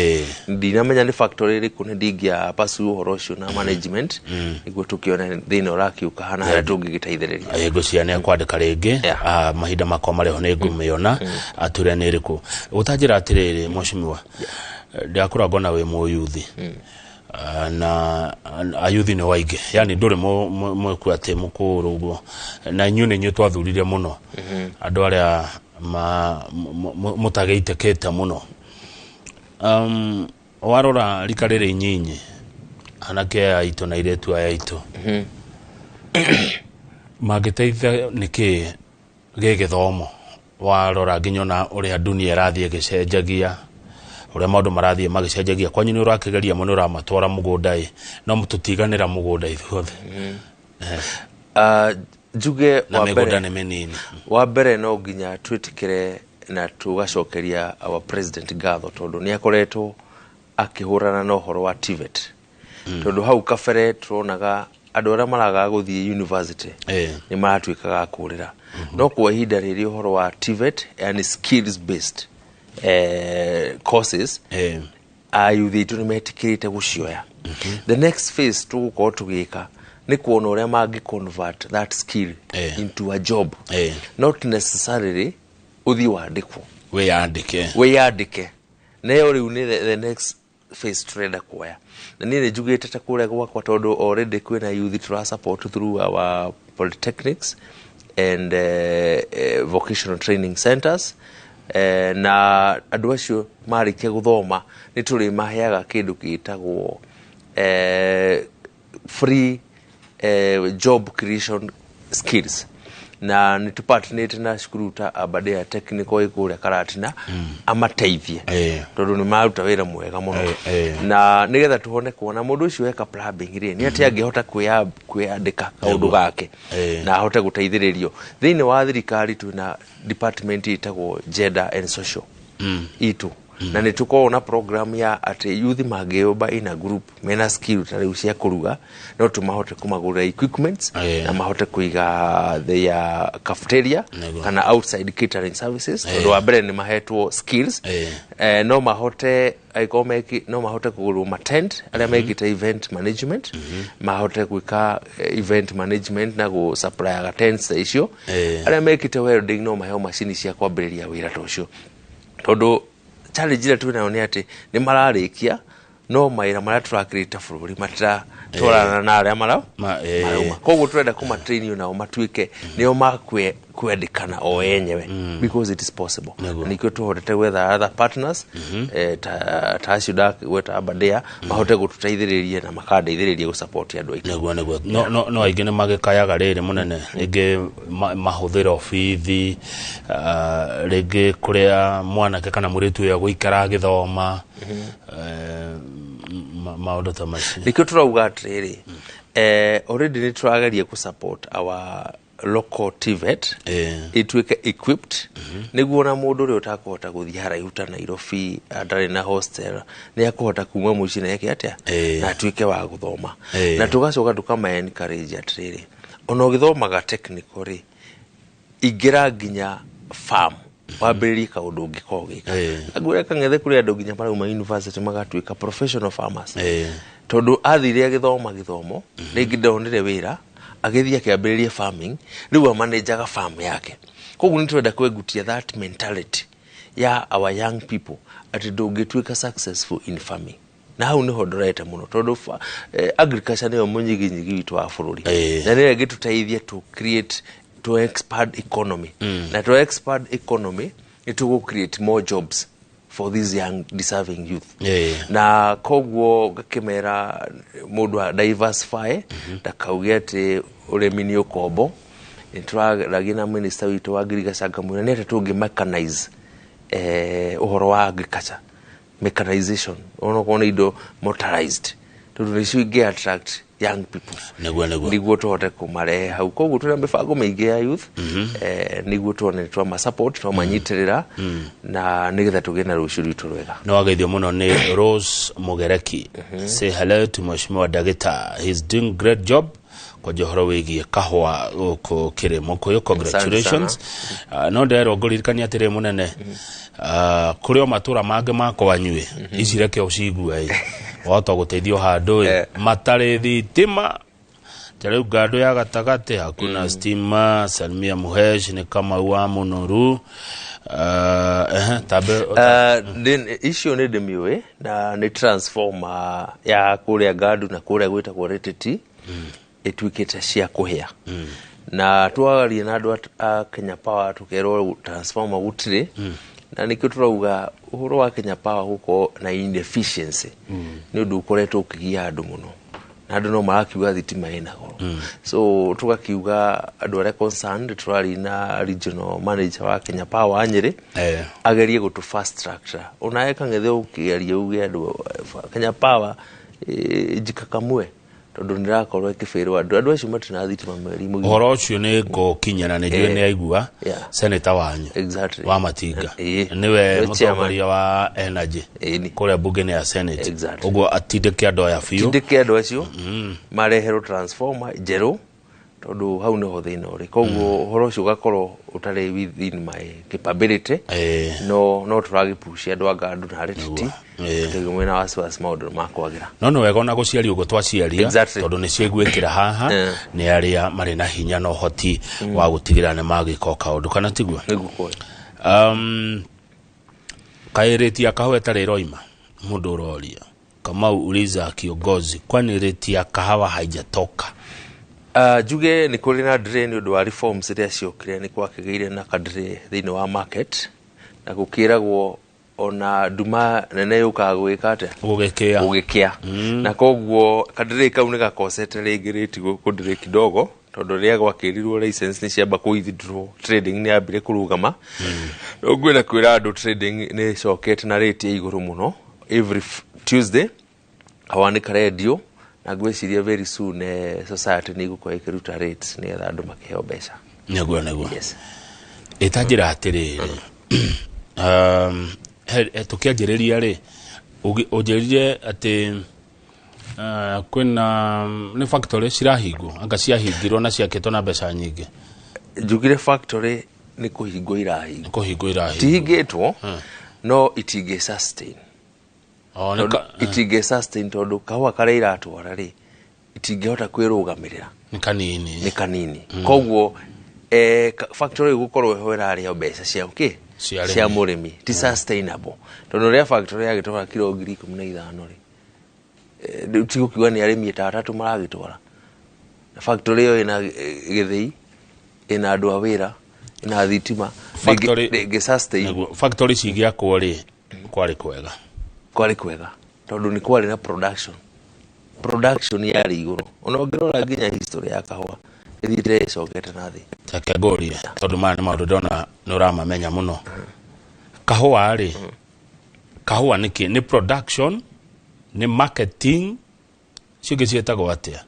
Ndinamenya nĩ factory ĩrĩkũ, nĩ ndingĩa pursue ũhoro ũcio na management nĩguo tũkĩone thĩna ũrakiũka hana harĩa tũngĩgĩteithĩrĩria. Ngwĩciria nĩ ekwandĩka rĩngĩ. Mahinda makwa marĩho nĩ ngũmĩona atũrĩa nĩ ĩrĩkũ. Gũtanjĩra atĩrĩrĩ, mheshimiwa, ndakũra ngona wĩ mũyuthi. Na ayuthi nĩ waingĩ, yani ndũrĩ mwĩku atĩ mũkũrũ ũguo, na inyuĩ nĩ inyuĩ twathurire mũno andũ arĩa mũtagĩitĩkĩte mũno. Warora rika rĩrĩ inyinyi, anake aya aitũ na airĩtu aya aitũ mangĩteithia nĩkĩ gĩgĩthomo? Warora nginya ona ũrĩa dunia ĩrathiĩ ĩgĩcenjagia, ũrĩa maũndũ marathiĩ magĩcenjagia, kwanyu nĩ ũrakĩgeria mũno, ũramatwara mũgũnda ĩ, no tũtiganĩra mũgũnda ithuothe. Njuge na wa mĩgũnda mbere nĩ mĩnini. Wa mbere no nginya twĩtĩkĩre na tũgacokeria our president ngatho, tondũ nĩ akoretwo akĩhũrana na ũhoro wa TVET, tondũ hau kabere turonaga andũ arĩa maragaga gũthiĩ university nĩ maratuĩkaga a kũrĩra, no kwa ihinda rĩrĩ ũhoro wa TVET, yani skills based courses, ayuthi aitũ nĩ metĩkĩrĩte gũcioya. The next phase tũgũkorwo tũgĩka nĩ kuona ũrĩa mangĩ convert that skill into a job, not necessarily ũthiĩ wandĩkwo. Wĩyandĩke. Wĩyandĩke. Nayo rĩu nĩ the next phase tũrenda kuoya, na niĩ nĩ njugĩte ta kũrĩa gwakwa, tondũ already kwĩna youth tũra support through our polytechnics and vocational training centers, na andũ acio marĩkia gũthoma nĩ tũrĩmaheaga kĩndũ gĩtagwo free job creation skills, na nĩ tũpartnerĩte na cukuru ta Aberdare Technical ĩ kũrĩa Karatina amateithie, tondũ nĩ maruta wĩra mwega mũno. Na nĩgetha tũhone kuona mũndũ ũcio weka plumbing rĩ, nĩ atĩ angĩhota kwĩyandĩka kaũndũ gake na ahote gũteithĩrĩrio. Thĩinĩ wa thirikari twĩna department ĩtagwo gender and social itu, na nĩ tũkoragwo na program ya atĩ youth mangĩyũmba in a group mena skill ta rĩu cia kũruga, no tũmahote kũmagũrĩra equipments na mahote kũiga their cafeteria kana outside catering services, tondũ wa mbere nĩ mahetwo skills. No mahote angĩkorwo no mahote kũgũrwo matent, arĩa mekĩte event management mahote gwĩka event management na gũ supplyaga tents ta icio. Arĩa mekĩte welding no maheo macini cia kwambĩrĩria wĩra ta ũcio, tondũ challenge ĩrĩa twĩ nayo nĩ atĩ nĩ mararĩkia, no mawĩra marĩa tũrakĩrĩte bũrũri matiratwarana na arĩa marauma. Koguo tũrenda kũmatrain nao matuĩke nĩo makwendekana o enyewe, because it is possible. Na nĩkĩo tũhotete gwetha other partners, ta acio ndagweta Aberdare, mahote gũtũteithĩrĩria na makandeithĩrĩria gũsupport andũ aitũ. Nĩguo no aingĩ nĩ magĩkayaga rĩrĩ mũnene, rĩngĩ mahũthĩro bithi, rĩngĩ kũrĩa mwanake kana mũirĩtu ũyũ agũikara agĩthoma, maũndũ ta macio. Nĩkĩo tũrauga atĩrĩrĩ, already nĩ tũrageria gũ support our local TVET ituĩke equipped, nĩguo ona mũndũ ũrĩa ũtakũhota gũthiĩ haraihu ta Nairobi, atarĩ na hostel, nĩ akũhota kuma mũciĩ na eke atĩa na atuĩke wa gũthoma. Na tũgacoka tũkama encourage atĩrĩrĩ, ona ũgĩthomaga technical rĩ, ingĩra nginya farm. Wambĩrĩrie kaũndũ ũngĩkorwo ũgĩka. Ngwĩre Kang'ethe, kũrĩ andũ nginya marauma university magatuĩka professional farmers, tondũ athire agĩthoma gĩthomo, rĩngĩ ndonire wĩra, agĩthiĩ akĩambĩrĩria farming, rĩu amanejaga farm yake. Koguo nĩ tũrenda kwengutia that mentality ya our young people atĩ ndũngĩtuĩka successful in farming. Na hau nĩho ndorete mũno, tondũ agriculture nĩyo mũnyiginyigi witũ wa bũrũri, na nĩyo ĩngĩtũteithia to create, to expand economy, na to expand economy nĩ tũgũ create more jobs for these young deserving youth. Na koguo ngakĩmera mũndũ a diversify, ndakauge atĩ ũrĩmi nĩ ũkombo. Nĩ tũraragia na minister witũ wa ngirigaca, ngamwĩra nĩ atĩ tũngĩ mechanize ũhoro wa agriculture, mechanization, onokorwo nĩ indo motorized, tondũ nĩcio ingĩ attract young people, Nĩguo. nĩguo tũhote kũmarehe hau. Koguo twĩna mĩbango mĩingĩ ya youth, nĩguo tuone twama support, twamanyitĩrĩra, na nĩgetha tũgĩe na rũciũ rwitũ rwega. Nĩ wageithio mũno nĩ Rose Mugereki. Say hello to Mheshimiwa Dagita, he's doing great job kwanja ũhoro wĩgiĩ kahũa gũkũ Kĩrĩmũkũyũ. Congratulations. No nderwo ngũririkania atĩrĩ, mũnene, kũrĩ o matũra mangĩ makwanyuĩ ici, reke ũcigue ĩ, wahota gũteithio handũ ĩ matarĩ thitima, ta rĩu ngando ya gatagatĩ hakuna stima. Salimia Muhesh nĩ Kamau wa Mũnoru. Ehe, tambe. Icio nĩ ndĩmiũĩ, na nĩ transformer ya kũrĩa Ngandu na kũrĩa gwĩtagwo Reteti ĩtuĩkĩte cia kũhĩa, na twaria na andũ a Kenya Power, tũkerwo transformer gũtirĩ, na nĩkĩo tũrauga ũhoro wa Kenya Power gũkorwo na inefficiency nĩ ũndũ ũkoretwo ũkĩgia andũ mũno, na andũ no marakiuga thitima ĩna goro. So tũgakiuga andũ arĩa concerned, tũrari na regional manager wa Kenya Power Nyĩrĩ, agerie gũtũ fast track onawe Kang'ethe, ũkĩaria uge andũ Kenya Power njikakamue, tondũ nĩrakorwo ĩkĩbĩrwo andũ acio matirĩ na thitima mweri mũgima. Ũhoro ũcio nĩ ngũkinyana, nĩ njũĩ nĩ aigua senator wanyu wa Matinga, nĩwe Nĩwe mũtongoria wa energy kũrĩa bunge-inĩ ya Senate. Ũguo atindĩke andũ aya biũ. Tindĩke andũ acio mareherwo transformer njerũ, tondũ hau nĩho thĩna ũrĩ. Koguo ũhoro ũcio ũgakorwo ũtarĩ within my capability, no tũragĩpucia andũ a Ngandu na Retiti tũtige mwĩna wasiwasi, maũndũ nĩ makwagĩra. No nĩ wega ona gũciaria ũguo twaciaria, tondũ nĩ ciaiguĩkĩra haha nĩ arĩa marĩ na hinya na ũhoti wa gũtigĩrĩra nĩ magĩka o kaũndũ, kana tiguo? Nĩguo kwa. Kaĩ rĩti ya kahũa ĩtarĩ ĩroima? Mũndũ ũroria Kamau, uliza kiongozi, kwani rĩti ya kahawa haijatoka? Njuge nĩ kũrĩ na delay nĩ ũndũ wa reforms iria ciokire. Nĩ gwakĩgĩire na ka-delay thĩinĩ wa market, na gũkĩragwo ona nduma nene yũkaga gwĩka atĩa? Gũgĩkĩa. Gũgĩkĩa. Na koguo ka-delay kau nĩ gakocete rĩngĩ rĩti kũ-delay kidogo, tondũ rĩrĩa gwakĩrirwo license nĩ ciamba kũ withdraw, trading nĩ yambire kũrũgama. No ngwenda kwĩra andũ trading nĩ ĩcokete na rate ya igũrũ mũno. Every Tuesday kahũa nĩ karendio, na ngwĩciria very soon society nĩ ĩgũkorwo ĩkĩruta rates nĩgetha andũ makĩheo mbeca. Nĩguo. Yes. Ĩtanjĩra atĩrĩrĩ, tũkĩanjĩrĩria rĩ, ũnjĩrire atĩ kwĩna nĩ factory cirahingwo, anga ciahingirwo na ciakĩtwo na mbeca nyingĩ. Njugire factory nĩ kũhingwo irahingwo. Nĩ kũhingwo irahingwo. Tihingĩtwo, no itingĩ sustain. O, nĩ Tondũ itingĩ sustain tondũ kahũa karĩa iratwara rĩ, itingĩhota kwĩrũgamĩrĩra. Nĩ kanini. Nĩ kanini. Koguo factory gũkorwo ho ĩrarĩa mbeca cia kĩ? Cia arĩmi. Cia mũrĩmi, ti sustainable, tondũ rĩrĩa factory yagĩtwara kiro 15,000 rĩ, rĩu ti gũkiuga nĩ arĩmi ta atatũ maragĩtwara. Na factory ĩyo ĩna gĩthĩi, ĩna andũ a wĩra, ĩna thitima. Ndĩngĩ sustain. Nĩguo, factory cigĩakwo rĩ, kwarĩ kwega. Kwarĩ kwega tondũ nĩ kwarĩ na production yarĩ igũrũ. Ona ũngĩrora nginya history ya kahũa, ĩthiĩte ĩcokete na thĩ. Reke ngũrie, tondũ maya nĩ maũndũ ndona nĩ ũramamenya mũno. Kahũa rĩ, kahũa nĩ kĩ? Nĩ production, nĩ marketing, cio ingĩ ciĩtagwo atĩa?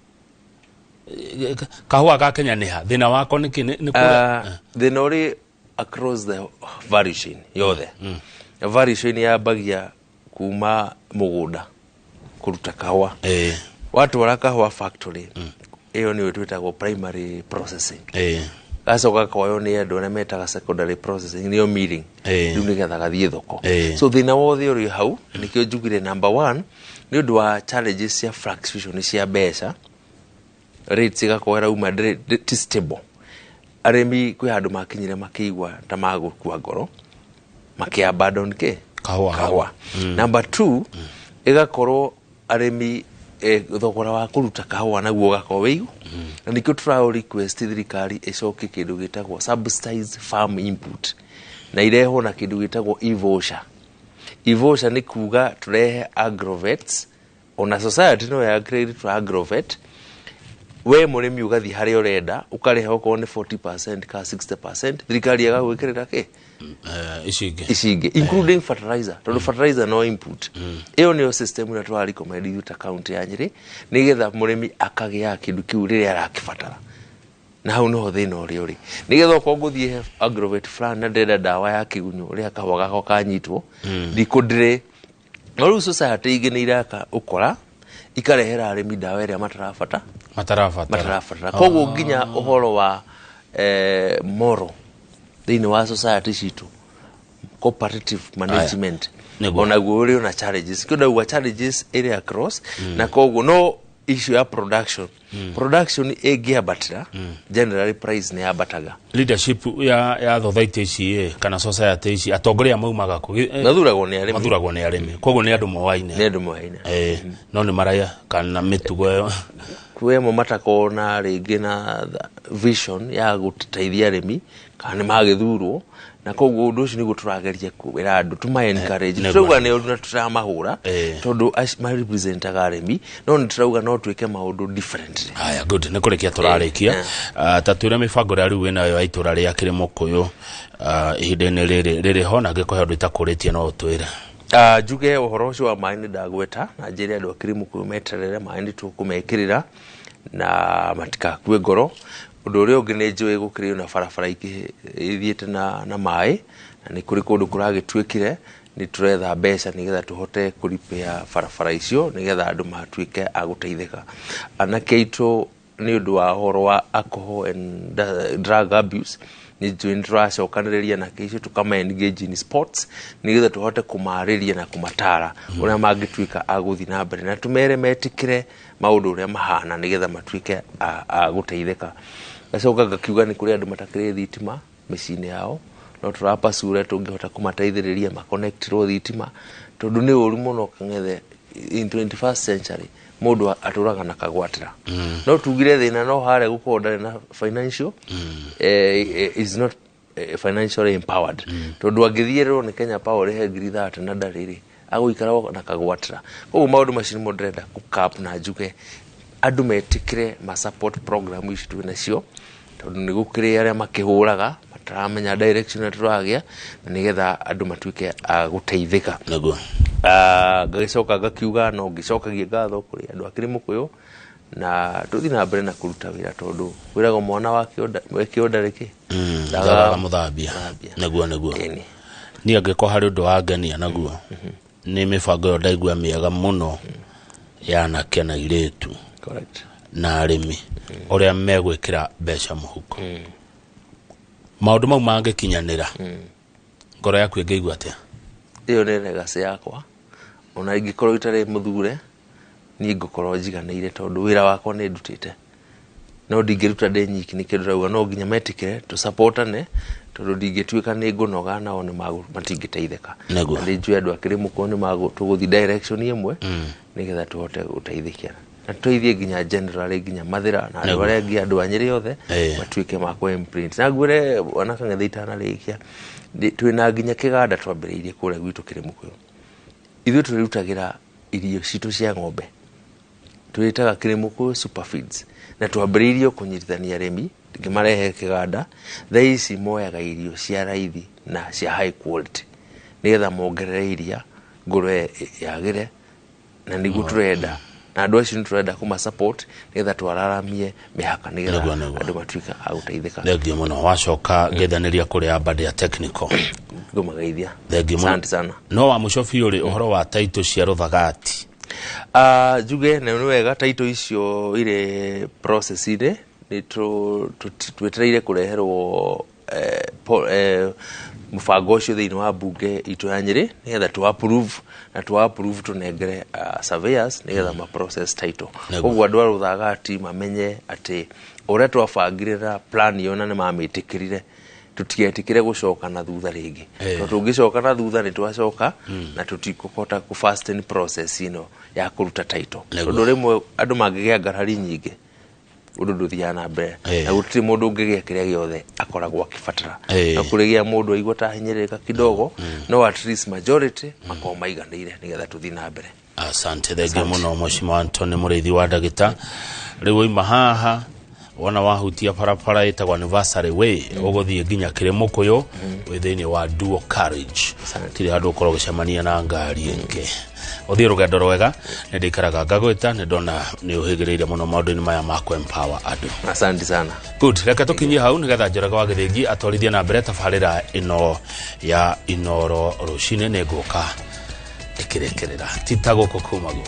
Kahũa ga Kenya nĩ ha thĩna wako? Nĩ kĩ? Nĩ kũrĩa? Thĩna ũrĩ across the value chain yothe. Value chain yambagia kuma mũgũnda kũruta kahũa, watwara kahũa factory, ĩyo nĩyo twĩtagwo primary processing. Gacoka gakoywo nĩ andũ arĩa metaga secondary processing, nĩyo milling, rĩu nĩgetha gathiĩ thoko. So thĩna wothe ũrĩ hau. Nĩkĩo njugire number one nĩ ũndũ wa challenges cia fluctuation cia mbeca, rates igakorwo ĩrauma ti stable. Arĩmi kwĩ handũ makinyire makĩigua ta magũkua ngoro, makĩ abandon kĩ? Kahũa. Kahũa. Number two, ĩgakorwo arĩmi thogora wa kũruta kahũa naguo ũgakorwo wĩ igũrũ, na nĩkĩo tũra request thirikari ĩcokie kĩndũ gĩtagwo subsidized farm input na irehwo na kĩndũ gĩtagwo e-voucher. E-voucher nĩ kuga tũrehe agrovets, ona society no ya upgrade to agrovet. We mũrĩmi ũgathiĩ harĩa ũrenda, ũkarĩha okorwo nĩ 40% ka 60%, thirikari ĩgagwĩkĩrĩra kĩ? Icio ingĩ. Ici ingĩ, including fertilizer, tondũ fertilizer no input. Ĩyo nĩyo system ĩrĩa tũra recommend ithuĩ ta county ya Nyĩrĩ, nĩgetha mũrĩmi akagĩa kĩndũ kĩu rĩrĩa arakĩbatara. Na hau niho thĩna ũrĩa ũrĩ, nĩgetha okorwo ngũthiĩ he agrovet fulani na ndĩrenda ndawa ya kĩgunyũ ũrĩa kahũa gakwa kanyitwo ndikũndĩrĩ. No rĩu society ingĩ nĩ iraka ũkora, ikarehera arĩmi ndawa ĩrĩa matarabata. Matarabatara. Matarabatara. Koguo nginya ũhoro wa moro thĩinĩ wa society citũ, cooperative management, onaguo ũrĩ ona challenges. Kĩo ndauga challenges ĩrĩ across, na koguo no issue ya production ĩngĩambatĩra, generally price nĩ yambataga. Leadership ya society ici kana society ici, atongoria maumaga kũ? Mathuragwo nĩ arĩmi. Mathuragwo nĩ arĩmi, koguo nĩ andũ moaine. Nĩ andũ moaine. No nĩ maraya kana mĩtugo ĩyo? Kwĩ amwe matakoragwo na rĩngĩ na vision ya gũteithia arĩmi, kana nĩ magĩthurwo, na koguo ũndũ ũcio nĩguo tũrageria kwĩra andũ tũma encourage. Tũrauga nĩ ũndũ na tũramahũra, tondũ marepresentaga arĩmi, no nĩ tũrauga no twĩke maũndũ differently. Haya, good, nĩ kũrĩkia tũrarĩkia. Ta twĩre mĩbango ĩrĩa rĩu wĩnayo ya itũra rĩa Kĩrĩmũkũyũ ihinda-inĩ rĩrĩ rĩrĩ ho, na angĩkorwo he ũndũ itakũrĩtie no ũtwĩre. Njuge ũhoro ũcio wa maĩ nĩ ndagweta, na njĩre andũ a Kĩrĩmũkũyũ meterere, maĩ nĩ tũkũmekĩrĩra na matikakue ngoro. Ũndũ ũrĩa ũngĩ, nĩ njũĩ gũkĩrĩ na barabara ingĩ ithiĩte na maĩ, na nĩ kũrĩ kũndũ kũragĩtuĩkire. Nĩ tũretha mbeca nĩgetha tũhote kũripĩa barabara icio, nĩgetha andũ matuĩke a gũteithĩka. Anake aitũ, nĩ ũndũ wa ũhoro wa alcohol and drug abuse, nĩ njũĩ nĩ tũracokanĩrĩria anake icio, tũkama engage in sports, nĩgetha tũhote kũmarĩria na kũmatara ũrĩa mangĩtuĩka a gũthiĩ na mbere, na tũmere metĩkĩre maũndũ ũrĩa mahana, nĩgetha matuĩke a gũteithĩka. Gacoka ngakiuga nĩ kũrĩ andũ matakĩrĩ thitima mĩciĩ-inĩ yao, no tũrapacura tũngĩhota kũmateithĩrĩria maconnectirwo thitima, tondũ nĩ ũru mũno kang'ethe in 21st century mũndũ atũraga na kagwatĩra. No tugire thĩna no harĩa gũkorwo ndarĩ na financial, is not financially empowered, tondũ angĩthiĩrĩrwo nĩ Kenya Power rĩhe 30,000 na ndarĩ rĩ, agũikara na kagwatĩra. Koguo maũndũ macio nĩmo ndĩrenda kũcap, na njuge andũ metĩkĩre ma support program ici twĩ nacio, tondũ nĩ gũkĩrĩ arĩa makĩhũraga mataramenya direction ĩrĩa tũragĩa, na nĩgetha andũ matuĩke a gũteithĩka. Ngagĩcoka ngakiuga no ngĩcokagie ngatho kũrĩ andũ a Kĩrĩmũkũyũ, na tũthiĩ na mbere na kũruta wĩra, tondũ kwĩragwo mwana wa kĩonda rĩkĩ ndagaga mũthambia. Mũthambia. Nĩguo. Ĩni. Niĩ angĩkorwo harĩ ũndũ wangenia naguo nĩ mĩbango ĩyo ndaigua mĩega mũno ya anake na airĩtu na arĩmi, ũrĩa megwĩkĩra mbeca mũhuko. Maũndũ mau mangĩkinyanĩra, ngoro yaku ĩngĩigua atĩa? Ĩyo nĩ legacy yakwa. Ona ingĩkorwo itarĩ mũthure, niĩ ngũkorwo njiganĩire, tondũ wĩra wakwa nĩ ndutĩte, no ndingĩruta ndĩ nyiki. Nĩkĩo ndĩrauga no nginya metĩkĩre tũsupportane, tondũ ndingĩtuĩka nĩ ngũnoga nao nĩ matingĩteithĩka. Na nĩ njũĩ andũ a Kĩrĩmũkũyũ nĩ tũgũthiĩ direction ĩmwe, nĩgetha tũhote gũteithĩkĩra na tũteithie nginya generally, nginya Mathĩra na andũ arĩa angĩ, andũ a Nyĩrĩ othe matuĩke ma kũ imprint. Na ngwĩre ona kang'ethe itanarĩkia, twĩna nginya kĩganda twambĩrĩirie kũrĩa gwitũ Kĩrĩmũkũyũ. Ithuĩ tũrĩrutagĩra irio citũ cia ng'ombe, twĩtaga Kĩrĩmũkũyũ Superfeeds, na twambĩrĩirie kũnyitithania arĩmi, ngĩmarehe kĩganda. Thaa ici moyaga irio cia raithi na cia high quality, nĩgetha mongerere iria, ngũrwe yagĩre, na nĩguo tũrenda, na andũ acio nĩ tũrenda kũma support, nĩgetha twararamie mĩhaka, nĩgetha Nĩguo. andũ matuĩke a gũteithĩka. Thengiũ mũno. Wacoka ngeithanĩria kũrĩa Aberdare Technical. Ngũmageithia. Thengiũ mũno. Asante sana. No wa mũico biũ rĩ, ũhoro wa taitũ cia Rũthagati? Njuge na nĩ wega, taitũ icio irĩ process-inĩ. Nĩ twetereire kũreherwo mũbango ũcio thĩinĩ wa mbunge itũ ya Nyĩrĩ, nĩgetha tũ approve, na tũ approve tũnengere surveyors nĩgetha ma process title. Koguo andũ a Rũthagati mamenye atĩ ũrĩa twabangire na plan ĩyo na nĩ mamĩtĩkĩrire, tũtigetĩkĩre gũcoka na thutha rĩngĩ, tondũ tũngĩcoka na thutha nĩ twacoka na tũtikũhota kũ fasten process ĩno ya kũruta title, tondũ rĩmwe andũ mangĩgĩa ngarari nyingĩ, ũndũ ndũthiaga na mbere, na gũtirĩ mũndũ ũngĩgĩa kĩrĩa gĩothe akoragwo akĩbatara, na kũrĩgĩa mũndũ aigua ta hinyĩrĩrĩka kidogo, no at least majority makorwo maiganĩire nĩgetha tũthiĩ na mbere. Asante, thengio mũno, Mheshimiwa Anthony Mũrĩithi wa Ndagĩta. Rĩu waima haha, wona wahutia barabara ĩtagwo Anniversary Way, ũgũthiĩ nginya Kĩrĩmũkũyũ, wĩ thĩinĩ wa dual carriage. Tirĩ handũ ũkorwo ũgĩcemania na ngari ĩngĩ. Ũthiĩ rũgendo rwega. Nĩ ndĩikaraga ngagwĩta, nĩ ndona nĩ ũhĩgĩrĩire mũno maũndũ-inĩ maya ma kũ-empower andũ. Asante sana. Good, reke tũkinyie hau nĩgetha Njoroge wa Gĩthĩnji atwarithie na mbere tabarĩra ĩno ya Inoro Rũcinĩ. Nĩ ngũka ĩkĩrĩkĩrĩra tita gũkũ kumagwo.